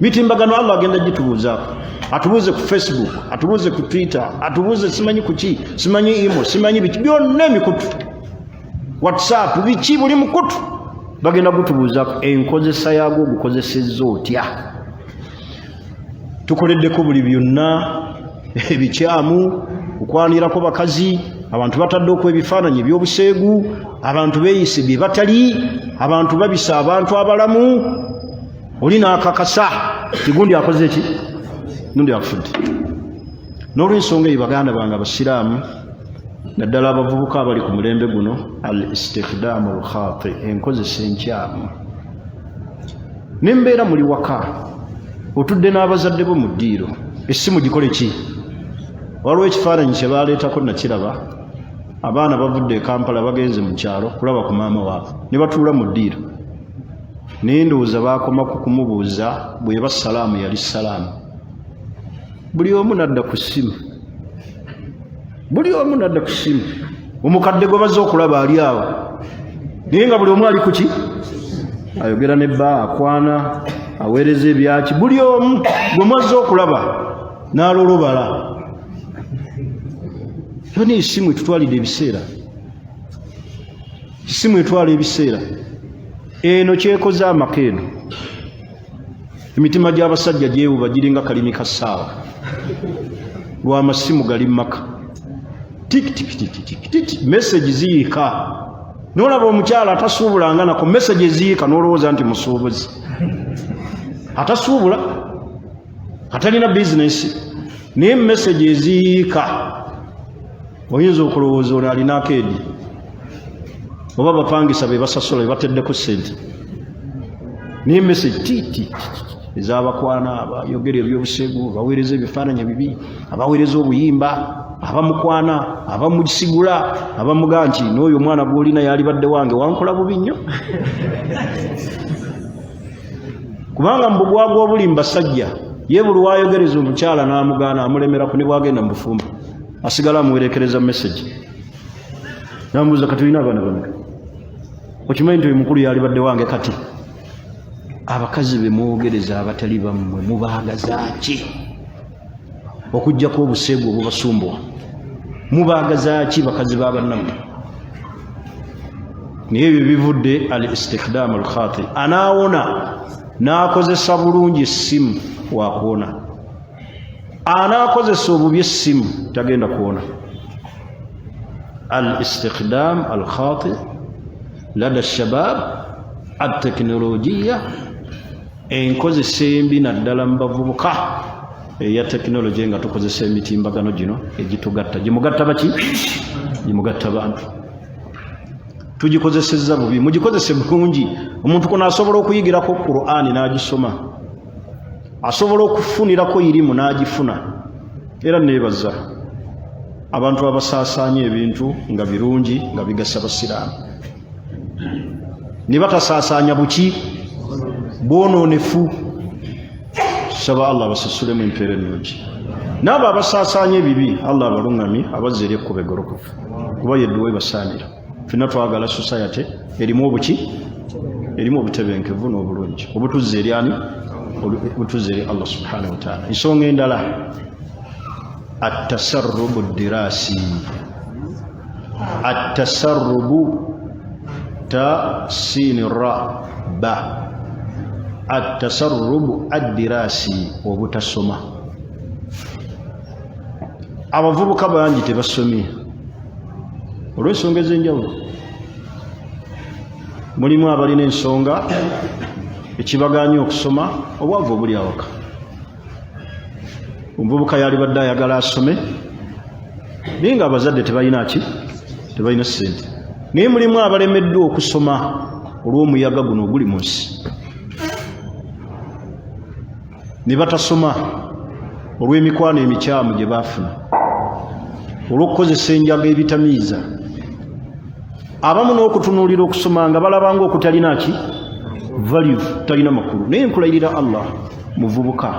mitimbagano Allah agenda gitubuuzaako. Atubuuze ku Facebook, atubuuze ku Twitter, atubuuze simanyi kuki, simanyi imo, simanyi biki byonna, emikutu, WhatsApp, biki, buli mukutu bagenda gutubuuzaako enkozesa yaagwo, ogukozesezza otya? Tukoleddeko buli byonna ebikyamu, okwanirako bakazi, abantu batadde okwo ebifaananyi ebyobuseegu, abantu beeyise bye batali, abantu babisa abantu abalamu, oli n'akakasa tigundi akoze ki, gundi afudde. N'olwensonga eyo, baganda bange abasiraamu, naddala abavubuka abali ku mulembe guno, al istikhdaamu lkhati, enkozesa enkyamu. Nembeera muli waka, otudde n'abazadde bo mu ddiiro, essimu gikole ki? Waliwo ekifaananyi kye baleetako nakiraba, abaana bavudde e Kampala bagenze mu kyalo kulaba ku maama waabwe, ne batuula mu ddiiro. Naye ndowooza baakoma ku kumubuuza bweba salaamu yali salaamu, buli omu nadda ku ssimu, buli omu nadda ku ssimu. Omukadde gwe bazze okulaba ali awo, naye nga buli omu ali kuki, ayogera ne bba, akwana, aweereza ebyaki. Buli omu gwe mwazze okulaba n'alolobala. Yona esimu etutwalidde ebiseera, esimu etwala ebiseera. Eno kyekoze amaka, eno emitima gy'abasajja gyewuba, giringa kalimi ka ssaawa lwamasimu gali mumaka. Tiktiktiktiktik, message ziyiika, nolaba omukyala atasuubulanga nako, message eziyiika nolowooza nti musuubuzi atasuubula, atalina bizinesi, naye message eziyiika oyinza okulowooza ono alina akeedi oba bapangisa be basasula bebateddeko sente, naye message titi ezabakwana, abayogera ebyobuseegu, abaweereza ebifaananyi ebibi, abaweereza obuyimba, abamukwana, abamusigula, abamugaa nti n'oyo omwana gwolina yalibadde wange, wankola bubi nnyo. Kubanga mu bugwagwa obuli mu basajja, ye buli wayogereza omukyala n'amugaana, amulemerako, ne bwagenda mu bufumbo asigala amuwerekereza message, namubuuza, kati olina abaana bameka? Okimanyi nti oyo mukulu yalibadde wange? Kati abakazi be mwogereza abatali bammwe mubaagaza ki okugjako obuseegu obubasumbuwa? Mubaagaza ki bakazi ba bannammwe? Naye ebyo bivudde al istikdamu al khati. Anaawona n'akozesa bulungi essimu wakuwona, anaakozesa obubi essimu tagenda kuwona. Al istikdam al khati lada shabab atekinologiya, enkozesa embi naddala mu bavubuka eya tekinologi, nga tukozesa emitimbagano gino egitugatta, gimugatta baki, gimugatta bantu, tugikozesezza bubi. Mugikozese bulungi. Omuntu kuno asobola okuyigirako Qur'ani n'agisoma, asobola okufunirako irimu n'agifuna. Era neebaza abantu abasaasaanya ebintu nga birungi, nga bigasa basiraamu, ne batasaasaanya buki bwonoonefu. Saba Allah abasasulemu empeera ennungi, n'abo abasaasaanya ebibi Allah abaluŋŋamye, abazza eri ekkubo eggolokofu, kuba yedduwa ebasaanira. Fenna twagala society erimu obuki, erimu obutebenkevu n'obulungi obutuzza eri ani? Obutuzza eri Allah subhanahu wataala. Ensonga endala, atasarrubu dirasi, atasarrubu ta sin ra ba, atasarrubu addirasi, obutasoma. Abavubuka bangi tebasomye olw'ensonga ez'enjawulo. Mulimu abalina ensonga ekibaganya okusoma, obwavu obuli awaka. Omuvubuka yalibadde ayagala asome, naye nga abazadde tebalina ki, tebalina ssente. Naye mulimu abalemeddwa okusoma olw'omuyaga guno oguli mu nsi, ne batasoma olw'emikwano emikyamu gye baafuna, olw'okukozesa enjaga, ebitamiiza, abamu n'okutunuulira okusoma nga balabanga okutalina ki value, talina makulu. Naye nkulayirira Allah, muvubuka,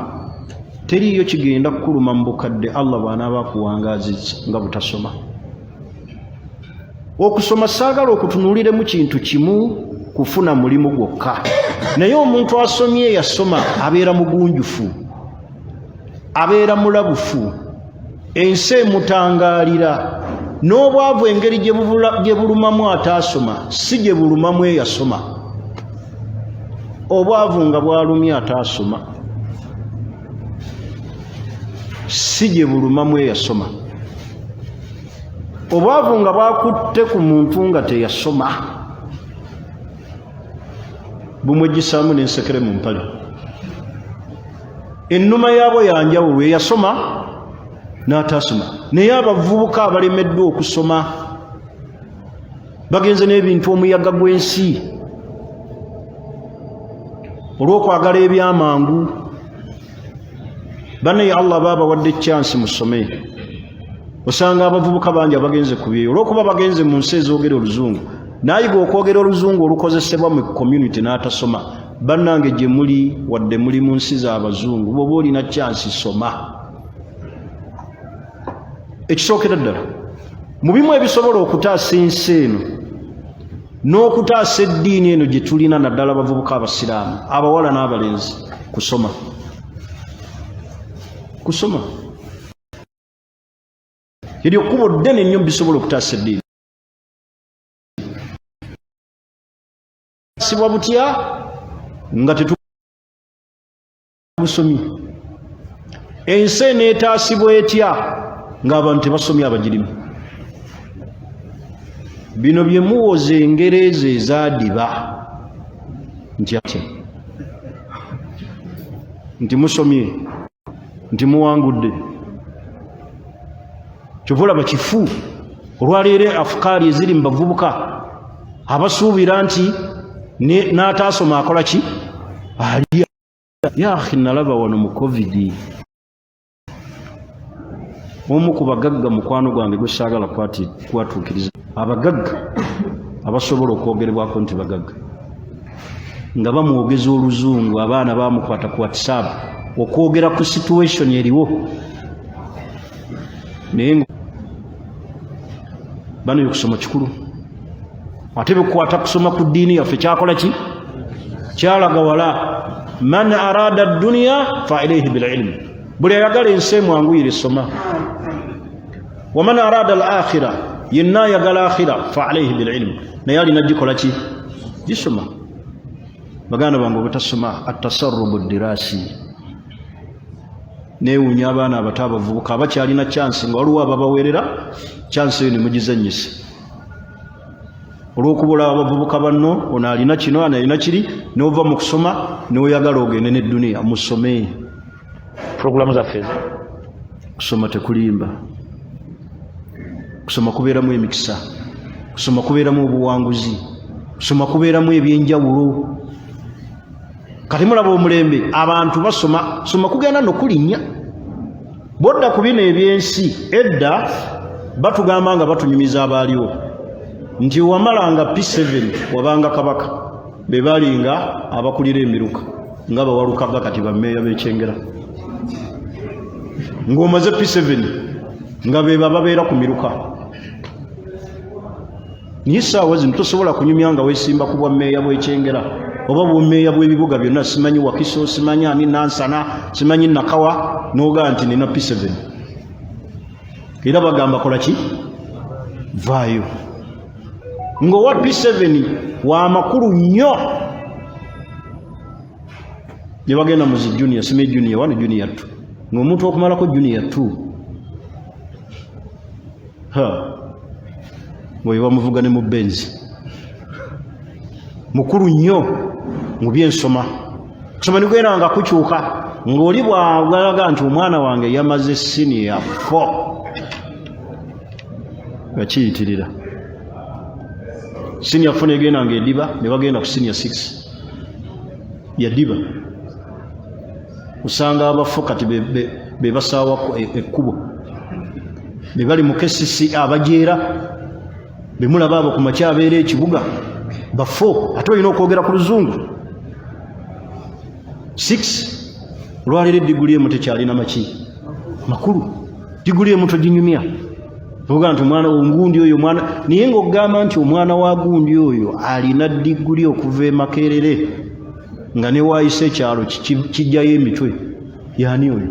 teriiyo kigenda kukuluma mu bukadde Allah bw'anaaba akuwangaazizza nga butasoma. Okusoma saagala okutunuuliremu kintu kimu, kufuna mulimu gwokka, naye omuntu asomye, yasoma, abeera mugunjufu, abeera mulabufu, ensi emutangaalira, n'obwavu engeri gye bulumamu ataasoma si gye bulumamu eyasoma. Obwavu nga bwalumye ataasoma si gye bulumamu eyasoma. Obwavu nga bwakutte ku muntu nga teyasoma bumwegisaamu n'ensekere mu mpale, ennuma yaabwo yanjawulo eyasoma n'ataasoma. Naye abavubuka abalemeddwa okusoma bagenze n'ebintu, omuyaga gw'ensi, olw'okwagala ebyamangu. Banaye, Allah baabawadde chansi, musome. Osanga abavubuka bangi abagenze ku byeyo olw'okuba bagenze mu nsi ezoogera oluzungu, n'ayiga okwogera oluzungu olukozesebwa mu community n'atasoma. Bannange, gye muli, wadde muli mu nsi z'abazungu, bw'oba olina chansi, soma. Ekisookera ddala mu bimu ebisobola okutaasa ensi eno n'okutaasa eddiini eno gye tulina, naddala abavubuka abasiraamu, abawala n'abalenzi, kusoma. Kusoma eryo kkubo ddene nnyo bisobola okutaasa eddiini. Sibwa butya nga tetubusomye? Ensi eneetaasibwa etya ng'abantu tebasomye abagirimu? Bino bye muwoza engero ezo ezaadiba nti atya nti musomye nti muwangudde. Kyova olaba kifu olwaleero afukaari eziri mu bavubuka abasuubira nti n'ataasoma akola ki alya. Yaakhi, nalaba wano mu covid omu ku bagagga mukwano gwange gwe saagala kwatuukiriza, abagagga abasobola okwogerebwako nti bagagga, nga bamwogeza oluzungu, abaana bamukwata ku WhatsApp okwogera ku situation eriwo, naye bano ekusoma kikulu, ate bikwata kusoma ku ddiini yaffe. Kyakola ki kyalaga wala man arada dduniya fa ilaihi bililmu, buli ayagala ensi emwanguyire soma, waman arada al akhira, yenna ayagala akhira, fa alaihi bililmu, naye alina gikola ki gisoma. Baganda bange, obutasoma atasarubu dirasi. Newuunya abaana abato abavubuka abakyalina chansi nga waliwo ababaweerera chansi eyo nemugizanyisa olw'okubula abavubuka banno, ono alina kino, ono alina kiri, n'ova mu kusoma n'oyagala ogende n'edduniya. Musome. Puroguramu zaffe kusoma tekulimba, kusoma kubeeramu emikisa, kusoma kubeeramu obuwanguzi, kusoma kubeeramu ebyenjawulo. Kati mulaba omulembe abantu basoma soma kugenda nokulinnya bodda ku bino ebyensi. Edda batugamba nga batunyumiza abaaliwo nti wamalanga P7 wabanga kabaka, be balinga abakulira emiruka nga bawalukaga, kati bameeya b'ekyengera, ng'omaze P7 nga beba babeera ku miruka. Naye essaawa zino tosobola kunyumya nga weesimba ku bwammeeya bw'ekyengera oba bwammeeya bw'ebibuga byonna, simanyi Wakiso, simanyi ani, Nansana, simanyi Nakawa, n'ogaa nti nina P7. Era bagamba kola ki, vaayo ng'owa P7 wa makulu nnyo. Ne bagenda mu zi junior, simanyi junior 1, junior 2, ng'omuntu okumalako junior 2 ha ng'oyo bamuvuga ne mu Benzi, mukulu nnyo mu byensoma. Kusoma nigenda nga kukyuka ng'oli bw'agalaga nti omwana wange yamaze senior 4, nga kiyitirira. Senior 4 negenda nga ediba, ne bagenda ku senior 6 yadiba. Osanga abafu kati be basaawa ekkubo, be bali mu KCC abajeera, bemulaba abo ku makya abeera ekibuga bafo, ate olina okwogera ku luzungu 6. Olwaleero ediguli emu tekyalina maki makulu, diguli emu toginyumya oga nti omwana ongundi oyo omwana, naye ngaogamba nti omwana wa gundi oyo alina diguli okuva e Makerere, nga newayisa ekyalo kijjayo emitwe, yaani oyo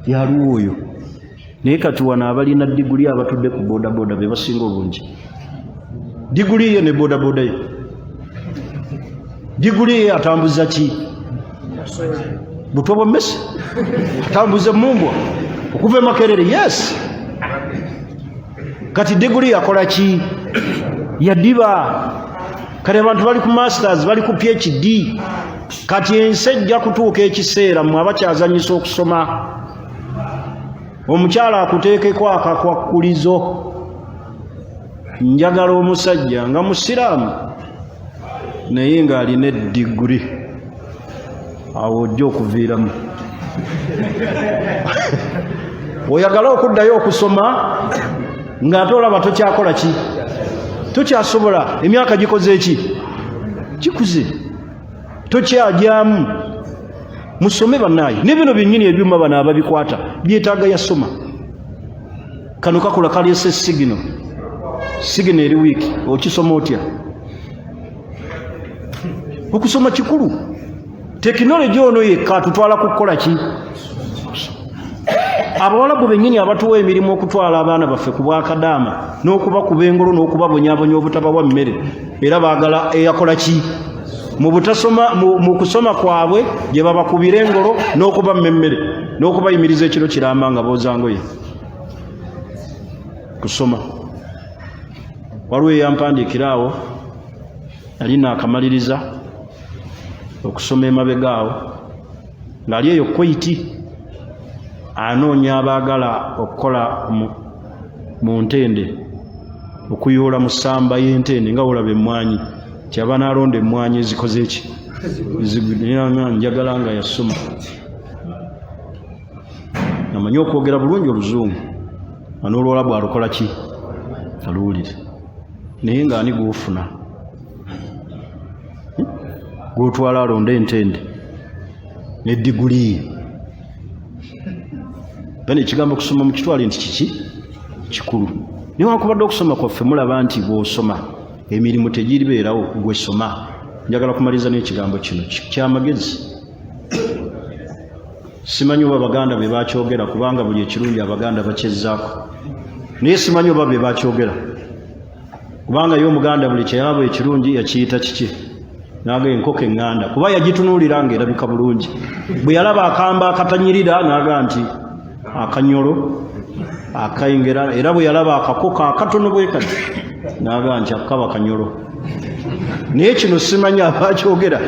yaluwa oyo. Naye kati wano abalina diguli abatudde ku bodaboda be basinga obungi. Diguli ye ne bodaboda ye, diguli ye atambuza ki? Butwa bwa mmese, atambuza emumbwa okuva e Makerere. Yes, kati diguli yakola ki? Yadiba. Kati abantu bali ku masters, bali ku PhD. Kati ensi ejja kutuuka ekiseera mwe abakyazanyisa okusoma, omukyala akuteekeko akakwakkulizo, njagala omusajja nga musiraamu naye ng'alina eddiguri, awo ojja okuviiramu oyagala okuddayo okusoma ng'ate olaba tokyakola ki, tokyasobola, emyaka gikoze eki, gikuze, tokyagyamu. Musome bannaaye, ne bino byennyini ebyuma bano ababikwata byetaaga yasoma. Kano kakola kaleese sigino, sigino eri wiiki, okisoma otya? Okusoma kikulu. Tekinologi ono yekka atutwala kukukola ki? Abawalabu bennyini abatuwa emirimu okutwala abaana baffe ku bwakadaama n'okubakuba engolo n'okubabonyabonya obutabawa mmere, era baagala eyakola ki mu butasoma, mu kusoma kwabwe gye babakubira engolo n'okubamma emmere n'okubayimiriza ekiro kiramba nga booza ngoye. Kusoma. Waliwo eyampandiikira awo, nali naakamaliriza okusoma emabega awo, ng'ali eyo Kuwaiti anoonya abaagala okukola mu ntende, okuyoola mu ssamba y'entende nga wolaba emmwanyi, kyava n'alonda emmwanyi ezikoze eki njagala nga yasoma amanyi okwogera bulungi oluzungu nga n'oluwalabu alukola ki aluwulire, naye nga ani gwofuna gwotwala alonde entende ne diguli bane. Ekigambo okusoma mukitwale nti kiki kikulu, newankubadde okusoma kwaffe mulaba nti bw'osoma emirimu tegiribeerawo, gwe soma. Njagala kumaliriza n'ekigambo kino kyamagezi. Simanyi oba baganda be bakyogera, kubanga buli ekirungi abaganda bakyezzaako, naye simanyi oba be bakyogera, kubanga ye omuganda buli kyeyalaba ekirungi yakiyita kiki, naga enkoko eŋŋanda, kuba yagitunuulira nga erabika bulungi. Bwe yalaba akamba akatanyirira naga nti akanyolo akayingera, era bwe yalaba akakoko akatono bwe kati naga nti akaba kanyolo. Naye kino simanyi abakyogera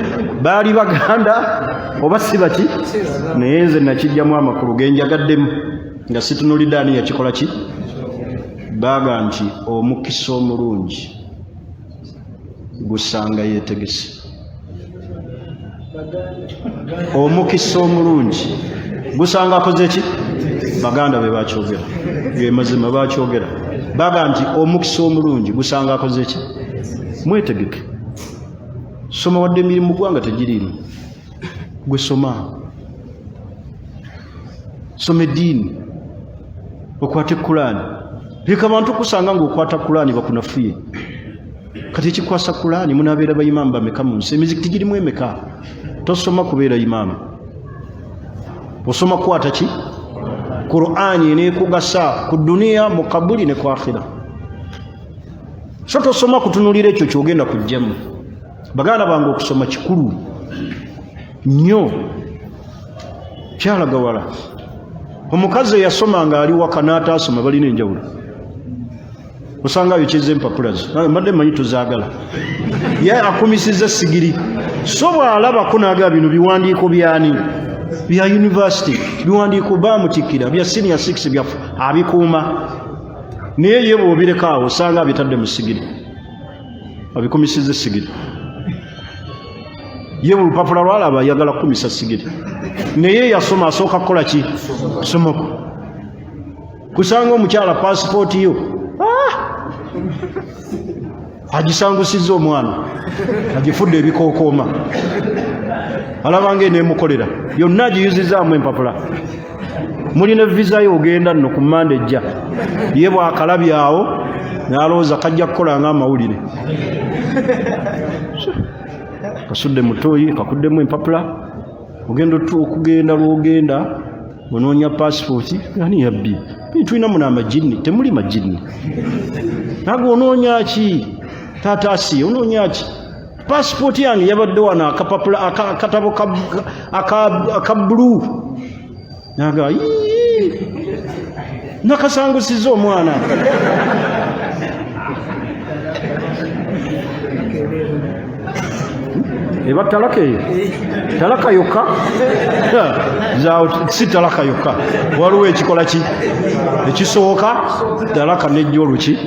baali baganda oba si baki, naye nze nakijjamu amakulu genjagaddemu nga situnulidde ani yakikola ki. Baaga nti omukisa omulungi gusanga yeetegese. Omukisa omulungi gusanga akoze ki? Baganda be bakyogera, ge mazima bakyogera. Baga nti omukisa omulungi gusanga akoze ki? Mwetegeke, soma. Wadde emirimu mu ggwanga tegiriimu, gwe soma, soma eddiini, okwate Kulaani. Leka bantu kusanga ng'okwata Kulaani bakunafuye. Kati ekikwasa Kulaani, munabeera bayimaamu bameka mu nsi? Emizikiti girimu emeka? Tosoma kubeera imaamu, osoma kukwata ki? Qur'ani eneekugasa ku duniya, mu kabuli ne ku akhira. So tosoma kutunulira ekyo kyogenda kujjamu. Baganda bange, okusoma kikulu nnyo, kyalagawala. Omukazi eyasoma nga ali waka n'ataasoma balina enjawulo. Osanga ayokyeza empapula ze, mbadde mmanyi tozaagala, ye akumisiza sigiri. So bw'alabako n'agaa bino biwandiiko byani? Bya university, biwandiiko bamutikkira bya senior 6 byaffe, abikuuma. Naye ye bw'obireka awo osanga abitadde mu sigiri, abikumisiza esigiri. Ye buli lupapula lwalaba ayagala kukumisa sigiri. Naye yasoma asooka kukola ki? Somako. Kusanga omukyala pasipooti yo agisangusiza omwana, agifudde ebikookooma, alabanga eneemukolera yonna, agiyuzizaamu empapula, mulina visa yo, ogenda nno ku manda ejja. Ye bwakalabyawo n'alowooza kajja kukola nga amawulire, kasudde mutoyi, kakuddemu empapula. Ogenda okugenda lwogenda onoonya pasipooti, ani yabbi? Tulina muno amajinni? Temuli majinni. Naga onoonya ki? Taata Asiya, onoonya ki? Pasipooti yange yabadde wano, akapapula akatabo aka bbulu. Naga nakasangusiza omwana. Eba talaka eyo, talaka yokka si talaka yokka, waliwo ekikola ki ekisooka talaka nejja oluki.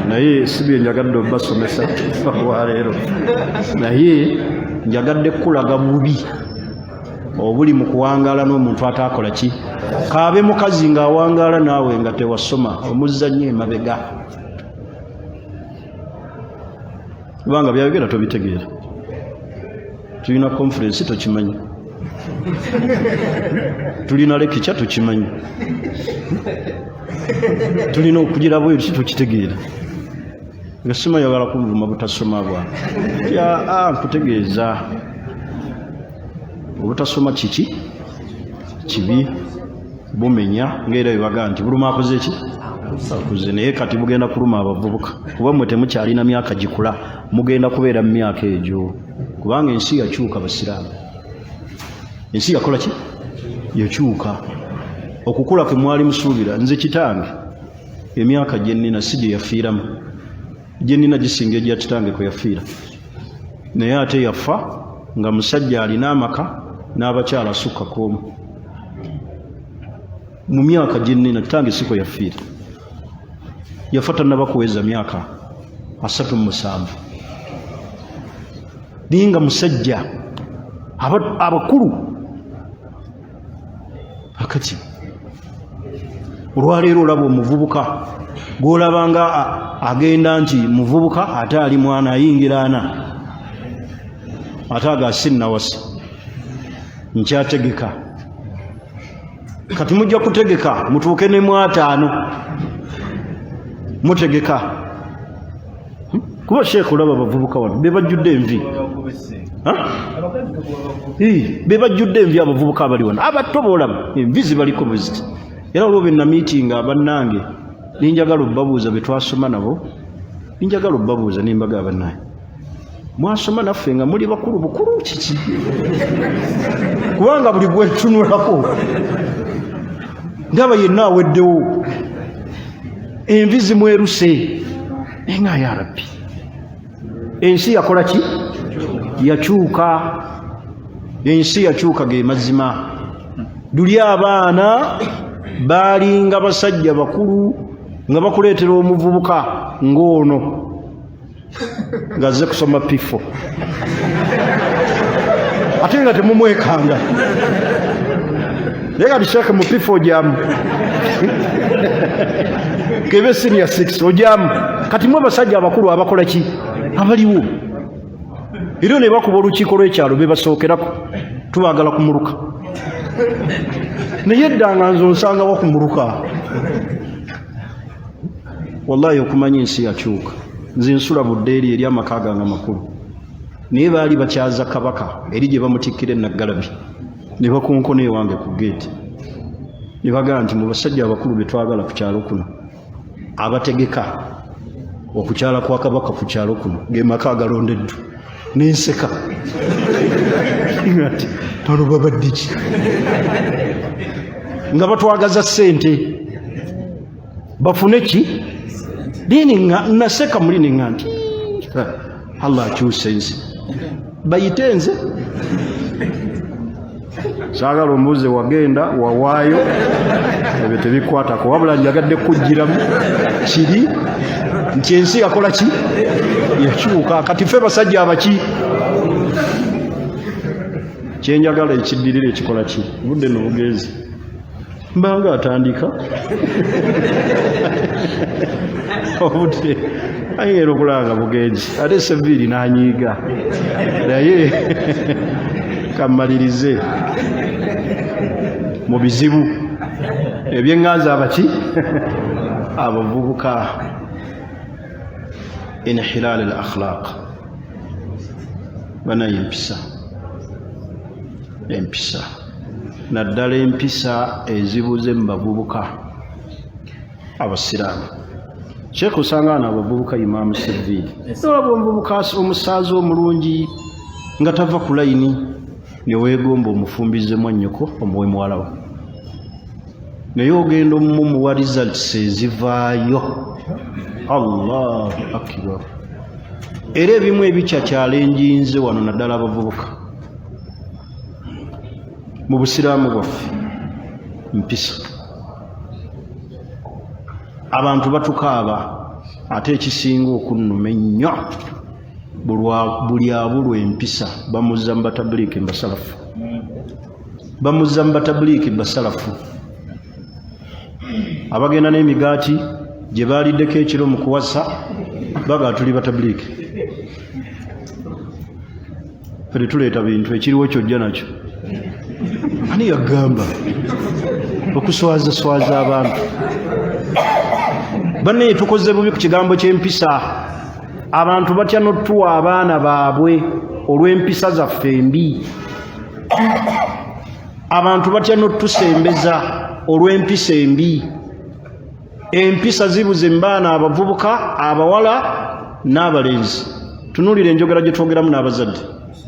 Naye si bye njagadde obasomesa olwaleero, naye njagadde kukulaga bubi obuli mu kuwangaala n'omuntu ataakola ki, kaabe mukazi ng'awangaala naawe nga tewasoma, omuzza nnyo emabega, kubanga byayogera tobitegeera. Tulina conference tokimanyi, tulina lecture tokimanyi, tulina okugira bweru ki tokitegeera. Nga simanyi oyagala kunvuma butasoma bwange. Nkutegeeza obutasoma kiki kibi, bumenya ngaera byebagaa nti buluma akoze ki akuze. Naye kati bugenda kuluma abavubuka, kuba mmwe temukyalina myaka gikula, mugenda kubeera mu myaka egyo, kubanga ensi yakyuka. Basiraamu, ensi yakola ki? Yakyuka. Okukula kwe mwali musuubira, nze kitange emyaka gye nnina si gye yafiiramu. Gye nnina gisinga egya kitange kwe yafiira, naye ate yafa nga musajja alina amaka n'abakyala asukka ku omu. Mu myaka gye nnina kitange si kwe yafiira, yafa tannaba kuweza myaka 37, naye nga musajja abakulu. Akati olwaleero olaba omuvubuka gwolaba nga agenda nti muvubuka, ate ali mwana ayingira ana, ate aga sinnawasa, nkyategeka. Kati mujja kutegeka mutuuke ne mu 50 mutegeka. Kuba sheekh, olaba abavubuka wano bebajjudde envi, bebajjudde envi. Abavubuka abali wano abato boolaba envi zibaliko bweziti. Era olwo benamiitinga bannange, ninjagala obbabuuza betwasoma nabo, ninjagala obbabuuza nimbaga, bannange, mwasoma naffe nga muli bakulu bukulu kiki? Kubanga buli gwetunulako ndaba yenna aweddewo, envi zimweruse. Naye nga ya Rabbi, ensi yakola ki? Yakyuka, ensi yakyuka. Ge mazima, luli abaana baalinga basajja bakulu, nga bakuleetera omuvubuka ng'ono ng'azze kusoma P4, ate nga temumwekanga. Naye kati sheekhe, mu P4 ojamu, kebe senior 6 ojamu. Kati mwe basajja abakulu abakola ki abaliwo era ne bakuba olukiiko lw'ekyalo, bebasookerako, tubaagala kumuluka. Naye eddanga nze onsangawo kumuluka. Wallahi, okumanya ensi yakyuka, nze nsula budde eri amaka gange amakulu, naye baali bakyaza kabaka eri gye bamutikkira enaggalabi, ne bakonkona ewange ku geeti, ne bagamba nti mu basajja abakulu be twagala ku kyalo kuno, abategeka okukyala kwa kabaka ku kyalo kuno, ge maka agalondeddwa. Nenseka nti bano babadde ki nga batwagaza ssente bafune ki? Dini nga naseka muli neŋa nti Allah akyusa ensi, bayite nze saagala ombuuze wagenda wawaayo, ebyo tebikwatako. Wabula njagadde kujjiramu kiri nti ensi yakola ki? Yakyuka. Kati ffe basajja abaki, kyenjagala ekiddirira ekikola ki, budde nobugenzi mbanga atandika obudde ayingera okulaba nga bugenzi, ate seviiri n'anyiiga. Naye kammalirize mu bizibu ebyeŋŋanza abaki abavubuka, inhilal al akhlaq. Banaye, empisa, empisa, naddala empisa ezibuze mu bavubuka abasiraamu. Sheekh, osanga ano abavubuka, Imaamu Seviiri, olaba omuvubuka omusaazi omulungi nga tava ku layini, neweegomba omufumbize mwannyoko, omuwe muwala we, naye ogenda omumuwa, results ezivaayo, Allahu akbar. Era ebimu ebikyakyalenjinze wano, naddala abavubuka mu busiraamu bwaffe, mpisa. Abantu batukaaba, ate ekisinga okunnuma ennyo, buli abulwa empisa bamuzza mu batabuliiki mbasalafu, bamuzza mu batabuliiki basalafu abagenda n'emigaati gye baaliddeko ekiro mu kuwasa, baga tuli batabuliiki, fe tetuleeta bintu, ekiriwo kyojja nakyo. Ani yagamba okuswaza swaza abantu? Bannaye, tukoze bubi ku kigambo ky'empisa. Abantu batya n'otuwa abaana baabwe olw'empisa zaffe embi. Abantu batya n'otusembeza olw'empisa embi. Empisa zibuze mu baana abavubuka, abawala n'abalenzi. Tunuulira enjogera gye twogeramu n'abazadde,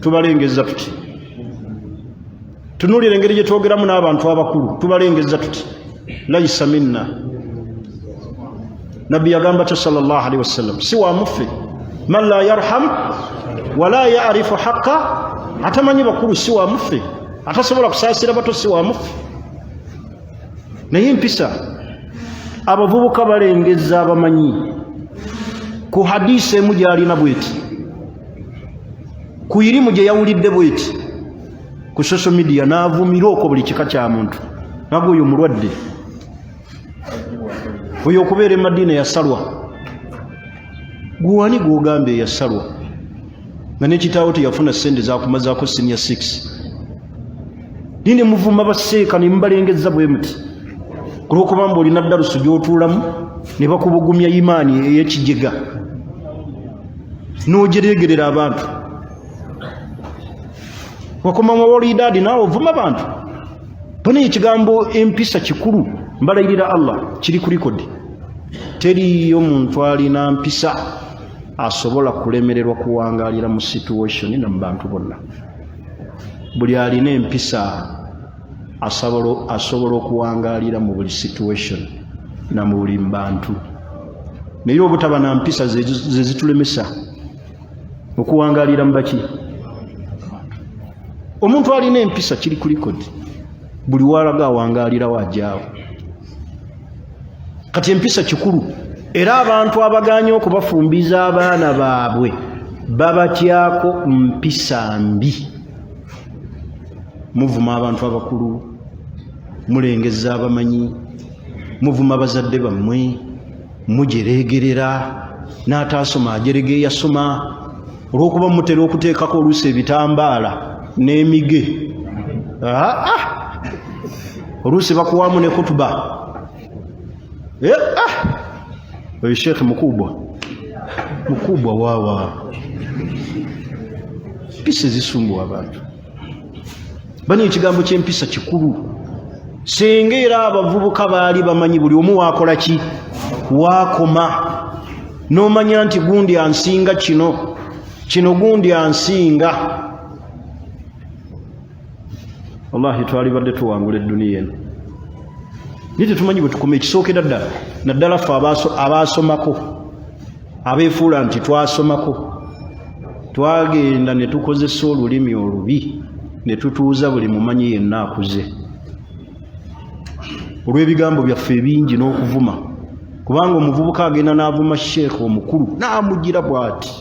tubalengeza tuti. Tunuulira engeri gye twogeramu n'abantu abakulu, tubalengeza tuti. Laisa minna. Nabbi yagamba kyo sallallahu alaihi wasallam, si wa muffe, man la yarham wala yarifu haqa, atamanyi bakulu si wa muffe, atasobola kusaasira bato si wa muffe. Naye empisa, abavubuka balengeza abamanyi ku hadisi emu gyalina bweti, ku irimu gye yawulidde bweti ku social media, n'avumira okwo buli kika kya muntu, naga oyo mulwadde, oyo okubeera e Madiina yasalwa. Gwani gwogamba eyasalwa nga nekitaawo teyafuna sente zakumazaako senior 6? Nine muvuma baseeka nemubalengeza bwe muti olwokuba mbu olina darusu gyotuulamu ne bakubugumya imaani ey'ekijega n'ojeregerera abantu. Wakoma mawalidaadi naawe ovuma bantu. Bano ekigambo empisa kikulu, mbalayirira Allah, kiri ku likodi. Teriyo muntu alina mpisa asobola kulemererwa kuwangalira mu situation na mu bantu bonna. Buli alina empisa asobola okuwangalira mu buli situation na mu buli bantu. Naye obutaba na mpisa ze zitulemesa okuwangalira mu baki. Omuntu alina empisa kiri ku likodi, buli walaga awangalirawo ajaawo. Kati empisa kikulu, era abantu abaganye okubafumbiza abaana baabwe babatyako mpisa mbi. Muvuma abantu abakulu, mulengeza abamanyi, muvuma bazadde bammwe, mujeregerera n'ataasoma ajerega eyasoma, olw'okuba mutera okuteekako oluusi ebitambaala n'emige. Oluusi bakuwaamu ne kutuba, oyo sheekhe mukubwa mukubwa waawa. Mpisa ezisumbuwa abantu bani. Ekigambo ky'empisa kikulu. Singa era abavubuka baali bamanyi buli omu waakola ki, waakoma, n'omanya nti gundi ansinga kino, kino gundi ansinga, wallahi twalibadde tuwangula edduniya eno. Naye tetumanyi bwe tukoma. Ekisookera ddala, naddala ffe abaasomako, abeefuula nti twasomako, twagenda ne tukozesa olulimi olubi ne tutuuza buli mumanyi yenna akuze olw'ebigambo byaffe ebingi n'okuvuma. Kubanga omuvubuka agenda n'avuma sheekhe omukulu n'amugira bw'ati,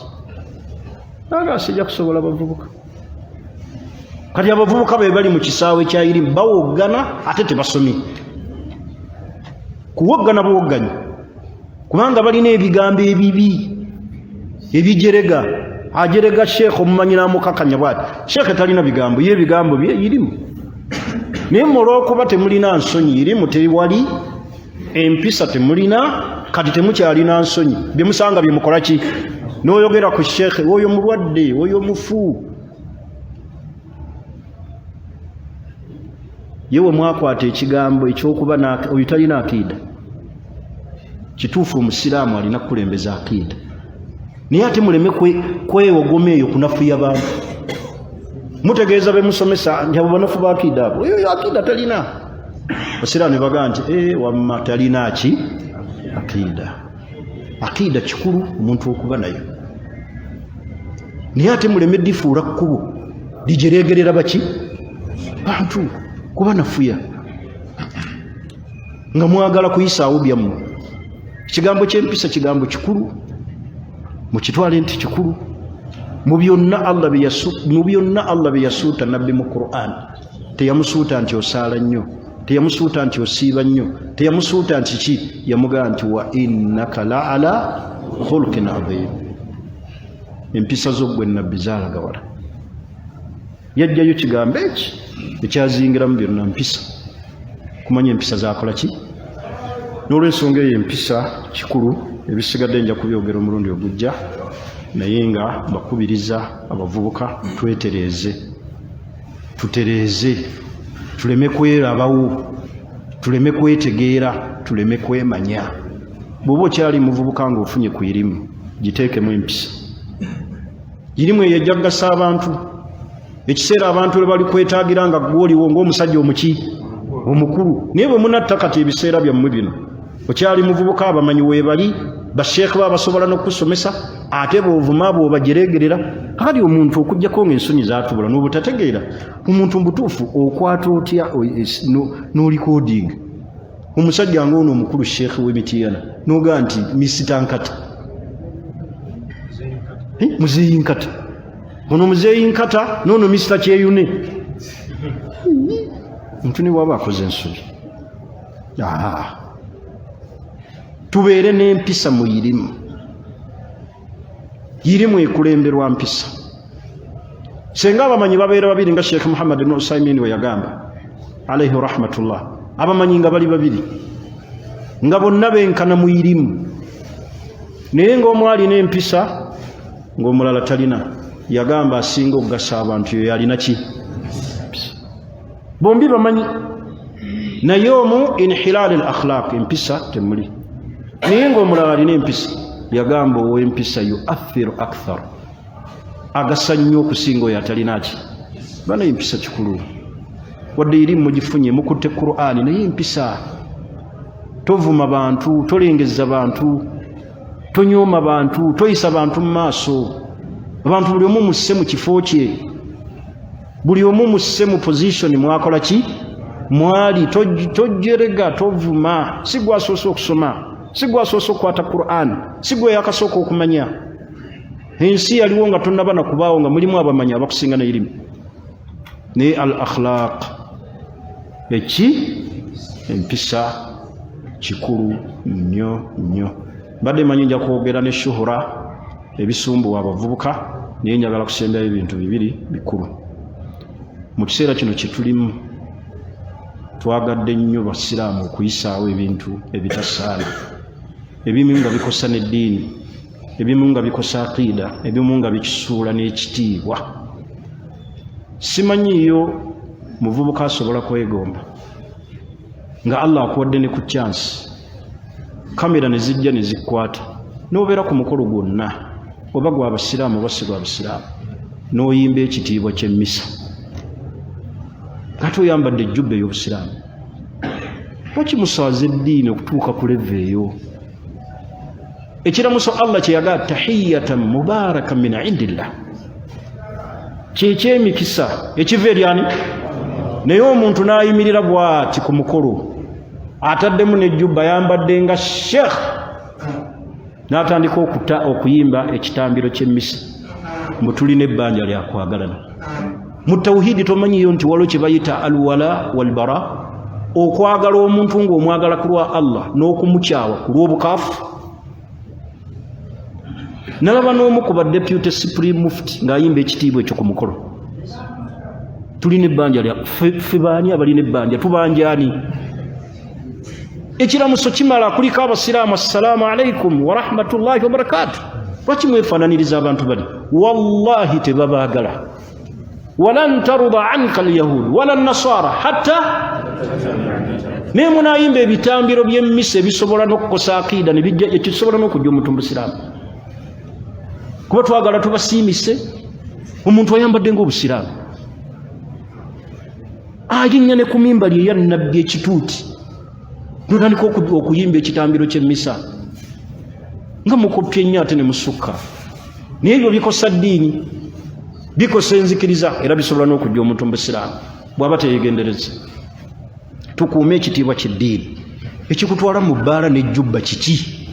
aga sijja kusobola bavubuka. Kati abavubuka be bali mu kisaawe kya irimu bawoggana, ate tebasomye kuwoggana buwogganyi, kubanga balina ebigambo ebibi ebijerega. Ajerega sheekhe omumanyi n'amukakanya bwati. Sheekhe talina bigambo, ye ebigambo bye irimu. Naye mmwe olw'okuba temulina nsonyi, irimu tewali, empisa temulina, kati temukyalina nsonyi, byemusanga byemukola ki, n'oyogera ku sheekhe oyo mulwadde, oyo mufu. Ye we mwakwata ekigambo ekyokuba oyo talina akiida. Kituufu, omusiraamu alina kukulembeza akiida, naye ate muleme kwewogoma eyo kunafuya bantu. Mutegeeza bemusomesa nti abo banafu bakiida, abo oyo akiida talina. Basiraamu ne bagaa nti e, wamma talina ki akiida. Akiida kikulu omuntu okuba nayo, naye ate muleme difuula kkubo lijeregerera baki bantu kuba nafuya nga mwagala kuyisaawo byammwe. Ekigambo ky'empisa kigambo kikulu, mukitwale nti kikulu. Mu byonna Allah bye yasuuta nabbi mu Qur'an, teyamusuuta nti osaala nnyo, teyamusuuta nti osiiba nnyo, teyamusuuta nti ki, yamugamba nti wa innaka la ala khulqin adhim. Empisa zo ggwe nabbi zaalaga wala. Yajjayo kigambo eki ekyazingiramu byonna, mpisa, kumanya empisa zakola ki. N'olwensonga eyo empisa kikulu. Ebisigadde nja kubyogera omulundi ogujja, naye nga bakubiriza abavubuka twetereeze, tutereeze, tuleme kwerabawo, tuleme kwetegeera, tuleme kwemanya. Bw'oba okyali muvubuka ng'ofunye ku irimu, giteekemu empisa. Irimu eyo ejja kugasa abantu ekiseera abantu lwe bali kwetaagira nga gwoliwo ng'omusajja omuki omukulu. Naye bwe munatta kati ebiseera byammwe bino Okyali muvubuka, abamanyi weebali, basheekhe ba basobola n'okukusomesa, ate bw'ovuma bw'obajereegerera. Kakati omuntu okuggyako ng'ensonyi zaatubula n'obutategeera, omuntu mubutuufu okwata otya n'olikodinga omusajja ng'ono omukulu sheekhe w'emitiyana n'ogaa nti misita nkata, muzeeyi nkata, ono muzeeyi nkata n'ono misita kyeyune. Omuntu ne bw'aba akoze ensobi, tubeere n'empisa mu irimu. Irimu ekulemberwa mpisa. Senga abamanyi babeera babiri, nga Sheekh Muhammad ibn Usaimin we yagamba alaihi rahmatullah, abamanyi nga bali babiri nga bonna benkana mu irimu, naye ng'omu alina empisa ng'omulala talina, yagamba asinga okugasa abantu yoyo alina ki? Bombi bamanyi, naye omu inhilal al akhlaq, empisa temuli, naye ngaomulala alina empisa, yagamba ow'empisa yuathiru akthar, agasa nnyo okusinga oyo atalina ki. Bana, empisa kikulu. Wadde eri mugifunye, mukutte Qur'ani, naye empisa, tovuma bantu, tolengeza bantu, tonyooma bantu, toyisa bantu mu maaso. Abantu buli omu musse mu kifo kye, buli omu musse mu position mwakola ki mwali. Tojerega, tovuma. Si gwasoose okusoma, si gwasoose okukwata Quran, si gwe yakasooka okumanya. Ensi yaliwo nga tonnaba nakubaawo, nga mulimu abamanyi abakusinga neirimu, naye al akhlaq, eki empisa kikulu nnyo nnyo. Mbadde manyi nja kwogera ne shuhura ebisumbuwa abavubuka, naye njagala kusembayo ebintu bibiri bikulu. Mu kiseera kino kyetulimu, twagadde nnyo basiraamu okuyisaawo ebintu ebitasaana, ebimu nga bikosa n'eddiini, ebimu nga bikosa aqiida, ebimu nga bikisuula n'ekitiibwa. Simanyiiyo muvubuka asobola kwegomba nga Allah akuwadde ne ku chance, kamera ne zijja ne zikkwata, n'obeera ku mukolo gwonna, oba gwa basiraamu oba si gwa basiraamu, n'oyimba ekitiibwa ky'emmisa ate oyambadde ejjubba ey'obusiraamu. Lwaki muswaza eddiini okutuuka ku level eyo? Ekiramuso Allah kyeyagaa tahiyatan mubaraka min indillah, kyekyemikisa ekiva eryani, naye omuntu n'ayimirira bwati ku mukolo, ataddemu nejjubba, ayambadde nga sheekh, n'atandika okuta okuyimba ekitambiro ky'emmisa, mbu tulina ebbanja lyakwagalana. Mu tawhidi tomanyiyo nti waliwo kye bayita alwala walbara, okwagala omuntu ng'omwagala ku lwa Allah n'okumukyawa ku lw'obukaafu. Nalaba n'omu ku ba deputy supreme mufti ng'ayimba ekitiibwa ekyo ku mukolo. Tulina ebbanja lya ffe baani abalina ebbanja? Tubanjaani? Ekiramuso kimala kuliko abasiraamu, assalaamu alaikum warahmatullahi wabarakatu. Lwaki mwefaananiriza abantu bali? Wallahi tebabaagala. Walan taruda anka alyahud wala nasara hatta, naye munayimba ebitambiro by'emmisa ebisobola n'okukosa akiida, nebijja ekisobola n'okujja omuntu mubusiraamu, kuba twagala tubasiimise. Omuntu ayambadde ngaobusiraamu alinnya ne ku mimbali eya nabbi ekituuti, notandika okuyimba ekitambiro ky'emmisa nga mukoppye nnyo ate ne musukka. Naye ebyo bikosa ddiini, bikosa enzikiriza, era bisobola n'okujja omuntu mu busiraamu bw'aba teyegendereza. Tukuume ekitiibwa ky'eddiini. Ekikutwala mu bbaala n'ejjubba kiki?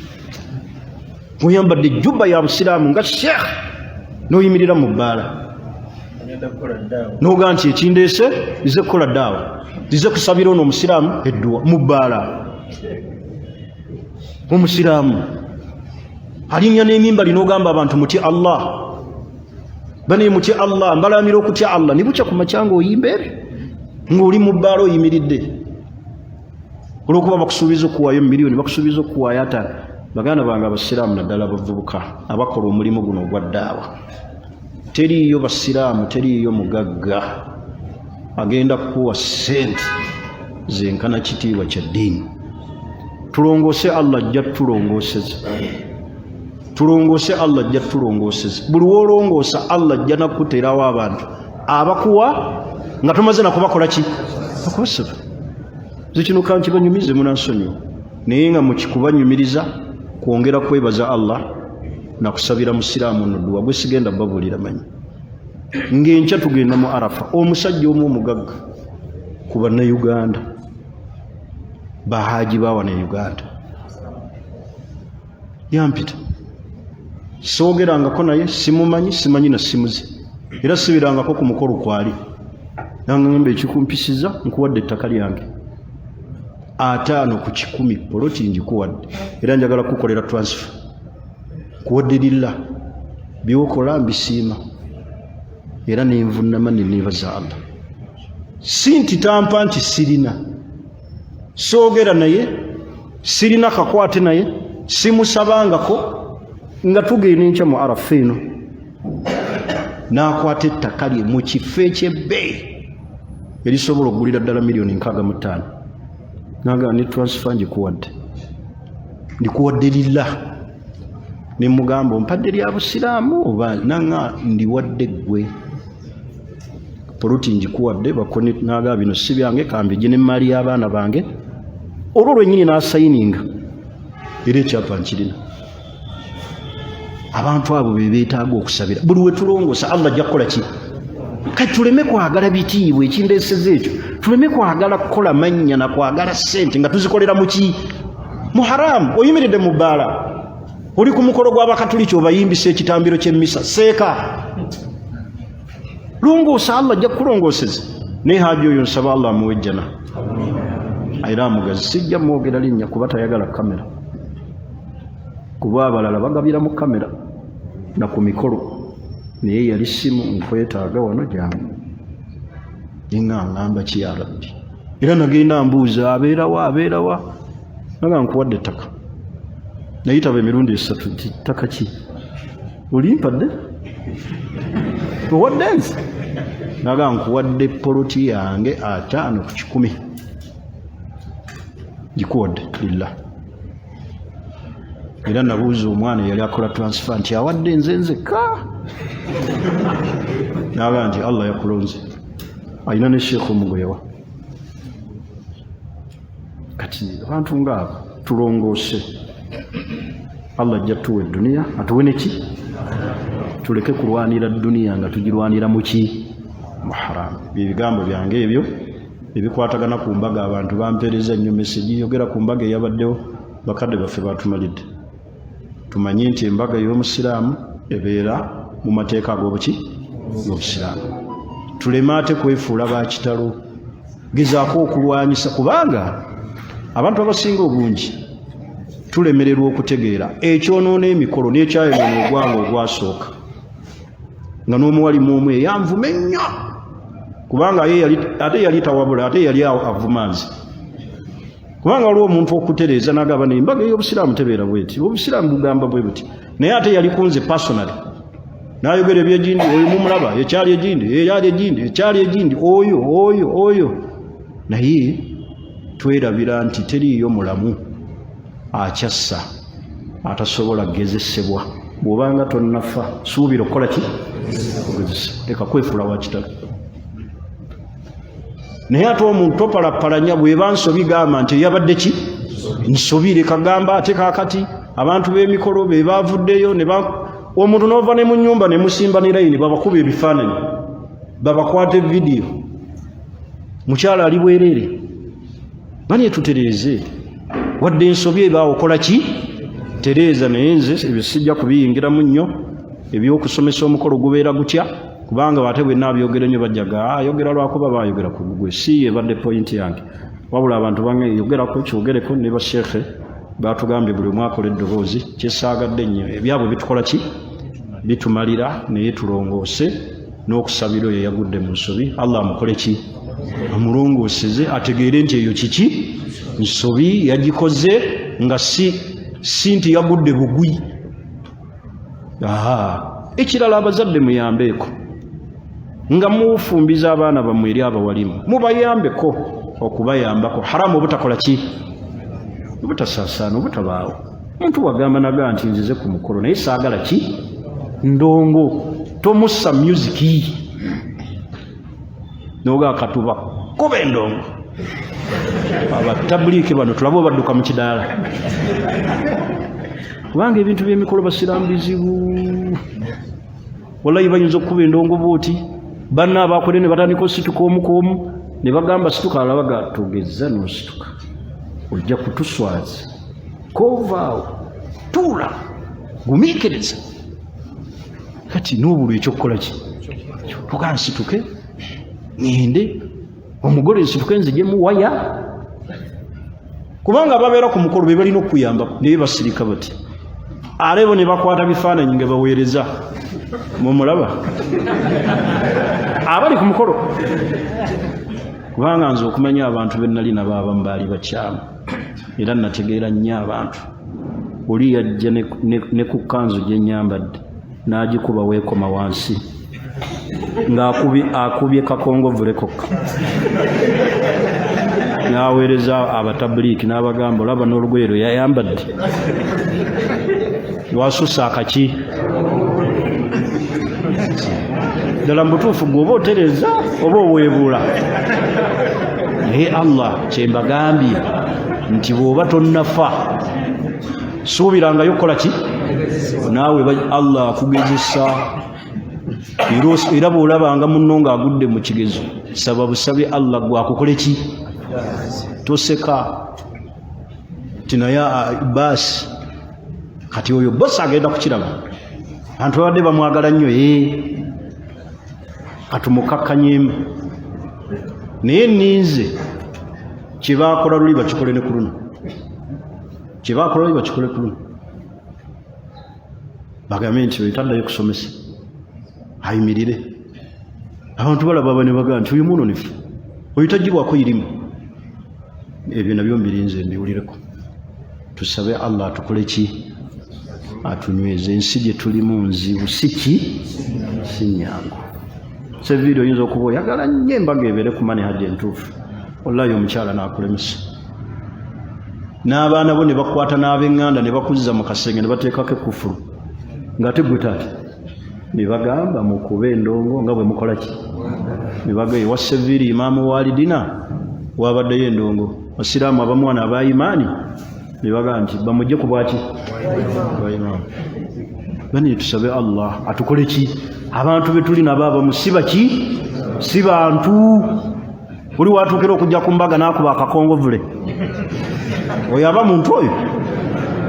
Oyambadde ejjubba ya busiraamu nga sheekh, n'oyimirira mu bbaala nogaa nti ekindeese nze kukola daawa, nze kusabira ono omusiraamu edduwa mu bbaala. Omusiraamu alinnya n'emimbali n'ogamba abantu mutye Allah, bane mutye Allah, mbalamira okutya Allah. Ne bukya ku makya ng'oyimba ebyo ng'oli mu bbaala oyimiridde, olwokuba bakusuubiza okuwaayo miliyoni, bakusuubiza okuwaayo ataano. Baganda bange abasiraamu, naddala abavubuka abakola omulimu guno ogwa ddaawa, teriiyo basiraamu, teriiyo mugagga agenda kukuwa ssente zenkana kitiibwa kya ddiini. Tulongoose, Allah ajja tutulongooseza. Tulongoose, Allah ajja tutulongooseza. Buli wolongoosa, Allah ajja nakuteerawo abantu abakuwa nga tomaze nakubakola ki, okubasaba. Nze kino kankibanyumize, munansonyiwa. Naye nga mukikubanyumiriza kwongera kwebaza Allah nakusabira musiraamu ono dduwa gwe sigenda babuulira manyi. Ng'enkya tugenda mu Arafa, omusajja omu omugagga ku bannayuganda bahaji bawana e Uganda yampita, soogerangako naye, simumanyi, simanyi na simu ze, era sibirangako ku mukolo kwali. Nangamba ekikumpisiza nkuwadde ettaka lyange 50%, poloti ngikuwadde, era njagala kukukolera transfer, nkuwadde lilla, byokola mbisiima, era nenvunama nenebaza Allah. Si nti tampa nti sirina, soogera naye, sirina kakwate naye, simusabangako. Nga tugenda enkya mu Arafa eno, n'akwata ettaka lye mu kifo ekyebbeeyi erisobola okugulira ddala miliyoni 65, naga ne transfer ngikuwadde, ndikuwadde lilla. Ne mugamba ompadde lya busiraamu oba nanga ndiwadde ggwe, poloti ngikuwadde. Naga bino si byange, kambije n'emmaali y'abaana bange. Olwo lwennyini n'asayininga, era ekyapa nkirina. Abantu abo be beetaaga okusabira. Buli we tulongoosa, Allah ajja kukola ki? Kati tuleme kwagala bitiibwa, ekindeeseza ekyo, tuleme kwagala kukola mannya na kwagala ssente nga tuzikolera mu ki? Mu haramu. Oyimiridde mu bbaala, oli ku mukolo gw'abakatuliki, obayimbisa ekitambiro ky'emmisa. Seeka, longoosa, Allah ajja kukulongooseza. Naye haji oyo nsaba Allah amuwe ejjana era amugazi. Sijja mwogera linnya kuba tayagala kamera, kuba abalala bagabira mu kamera na ku mikolo, naye yali simu nkwetaaga wano jangu. Ninga ngamba ki ya Rabbi? Era nagenda mbuuza abeerawa, abeerawa, naga nkuwadde ettaka. Nayitaba emirundi esatu nti ttaka ki olimpadde, owadde nze? Naga nkuwadde poloti yange 50%, gikuwadde lillah. Era nabuuza omwana eyali akola transfer nti awadde nze nzekka? Naga nti Allah yakulonze, alina ne Sheekh omugoyewa. Kati abantu ngaabo tulongoose, Allah ajja tuwa edduniya atuwe neki. Tuleke kulwanira dduniya nga tugirwanira muki? Mu haramu. Byebigambo byange ebyo ebikwatagana ku mbaga. Abantu bampeereza nnyo mesegi, yogera ku mbaga eyabaddewo. Bakadde baffe batumalidde. Tumanye nti embaga ey'omusiraamu ebeera mu mateeka ag'obuki? G'obusiraamu. Tuleme ate kwefuula bakitalo, gezaako okulwanyisa, kubanga abantu abasinga obungi tulemererwa okutegeera ekyonoona emikolo n'ekyayonoona ogwanga ogwasooka, nga n'omuwalimu omu eyanvuma ennyo, kubanga ate yali tawabula, ate yali avuma nze, kubanga waliwo omuntu okutereeza nagamba naye embaga ey'obusiraamu tebeera bweti, obusiraamu bugamba bwe buti, naye ate yali kunze personally nayogera ebyegindi. Oyo mumulaba ekyali egindi, ekyali egindi, ekyali egindi, oyo oyo oyo. Naye twerabira nti teriiyo mulamu akyassa atasobola kugezesebwa. Bw'obanga tonnafa, suubira okukola ki? Okugezesa. Leka kwefuula wa kitalo. Naye ate omuntu topalapalanya, bweba nsobi gamba nti eyabadde ki? Nsobi. Leka gamba ate kaakati abantu b'emikolo be bavuddeyo ne omuntu n'ova ne mu nnyumba ne musimba ne layini, babakuba ebifaananyi, babakwata evidiyo, mukyala ali bwereere. Bani tutereeze, wadde ensobi ebaawo, okola ki? Tereeza. Naye nze ebyo sijja kubiyingiramu nnyo, ebyokusomesa omukolo gubeera gutya, kubanga ate bwe naabyogera nnyo bajjaga ayogera lwakuba baayogera ku gugwe. Si ebadde pointi yange, wabula abantu bange yogerako kyogereko ne basheekhe batugambye buli omu akola eddoboozi. Kyesaagadde nnyo ebyabwe bitukola ki? Bitumalira. Naye tulongoose n'okusabira oyo eyagudde mu nsobi, Allah amukole ki? Amulongooseze, ategeere nti eyo kiki? Nsobi yagikoze, nga si nti yagudde bugwi. Aha, ekirala, abazadde muyambeeko nga mufumbiza abaana bammwe eri abawalimu, mubayambeko okubayambako haramu obutakola ki? Obutasaasaana, obutabaawo. Omuntu wagamba naga nti nzize ku mukolo naye saagala ki? Ndongo. Tomussa music noga katuba kuba endongo. Abatabuliiki bano tulabe obadduka mu kidaala, kubanga ebintu by'emikolo basiraamu bizibu. Wallahi bayinza okukuba endongo bwoti, banna abakole ne batandika osituka omu ku omu, ne bagamba situka, alabaga togeza n'osituka, ojja kutuswaza, kovaawo, tuula, gumiikiriza. Kati n'obulwa ekyokukola ki? Tuga nsituke ŋŋende omugole, nsituke nzijemu waya, kubanga ababeera ku mukolo be balina okukuyambako, naye basirika bati ate bo ne bakwata bifaananyi nga baweereza. Mumulaba abali ku mukolo, kubanga nze okumanya abantu be nali nabo abamu baali bakyamu, era nategeera nnyo abantu. Oli yajja ne ku kkanzu gye nnyambadde n'agikuba weekoma wansi ng'akubye kakongovule kokka, n'aweereza abatabuliiki n'abagamba, olaba n'olugoye lwe yayambadde lwasusa akaki. Ddala mu butuufu gwe oba otereza oba oweebuula, naye Allah kyembagambye nti bw'oba tonnafa suubirangayo okukola ki naawe Allah akugezesa. Era bw'olabanga munno ng'agudde mu kigezo, saba busabe Allah gwe akukole ki, toseka ti naye baasi. Kati oyo bosi agenda kukiraba, abantu babadde bamwagala nnyo, ee katumukakkanyemu, naye ninze kyebakola luli bakikole ne ku luno, kyebakola luli bakikole ku luno, bagambe nti oyo taddayo kusomesa, ayimirire. Abantu balaba ne bagamba nti oyo mwononefu, oyo tagibwako irimu. Ebyo nabyo mbirinze mbiwulireko. Tusabe Allah atukole ki, atunyweze. Ensi gye tulimu nzibu, si ki, si nyangu. Seviiri oyinza okuba oyagala nnyo embaga ebeere ku manhaji entuufu, wallahi omukyala n'akulemesa n'abaana bo ne bakwata n'ab'eŋŋanda ne bakuzza mu kasenge ne bateekako ekkufulu, ng'ate gwe taata ne bagamba mukube endongo nga bwe mukola ki, ne baga ewa Seviiri imaamu walidina wabaddeyo endongo, basiraamu abamu wano aba imaani ne bagamba nti bamugye ku bwaki bwa imaamu. Bani tusabe Allah atukole ki, abantu be tuli nabo abamu si baki, si bantu. Buli watuukira okujja ku mbaga n'akuba akakongovule, oyo aba muntu, oyo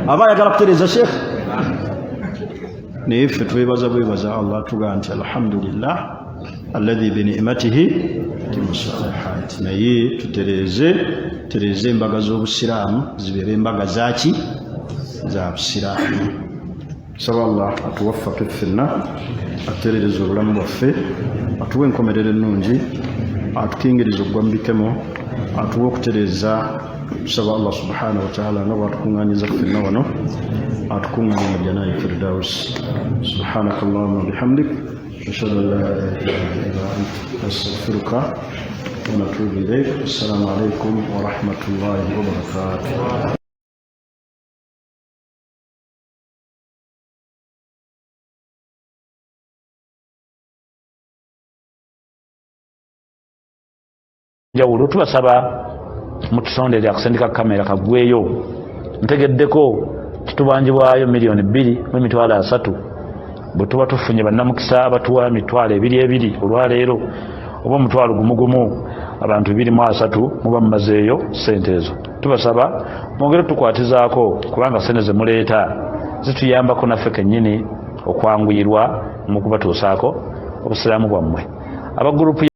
aba ayagala kutereeza sheekh. Naye ffe twebaza bwebaza Allah, tugaa nti alhamdulillah alladhi binimatihi tatimu salihat. Naye tutereeze, tereeze embaga z'obusiraamu zibeere embaga zaki, za busiraamu. Saba Allah atuwaffake ffenna, atutereereze obulamu bwaffe, atuwe enkomerero ennungi, atukingirize okugwa mu bikemo, atuwe okutereeza. Tusaba Allah subhanahu wataala nga bwatukuŋŋanyiza ffenna wano, atukuŋŋanye mu janayi firdaus. Subhanaka allahuma bihamdik, ashhadu an la ilaha illa ant, astaghfiruka wa natubu ilaik. Assalamu alaikum warahmatullahi wabarakatuh. Njawulo tubasaba mutusondere akusindika kamera kagweyo. Ntegeddeko kitubanjibwayo 2,300,000. Bwe tuba tufunye bannamukisa abatuwa 20,000 olwaleero oba 10,000 gumu, abantu 230 muba mumazeeyo sente ezo. Tubasaba mwongere tukwatizaako, kubanga sente zemuleeta zituyambako naffe kennyini okwanguyirwa mu kubatuusaako obusiraamu bwammwe aba gurupu.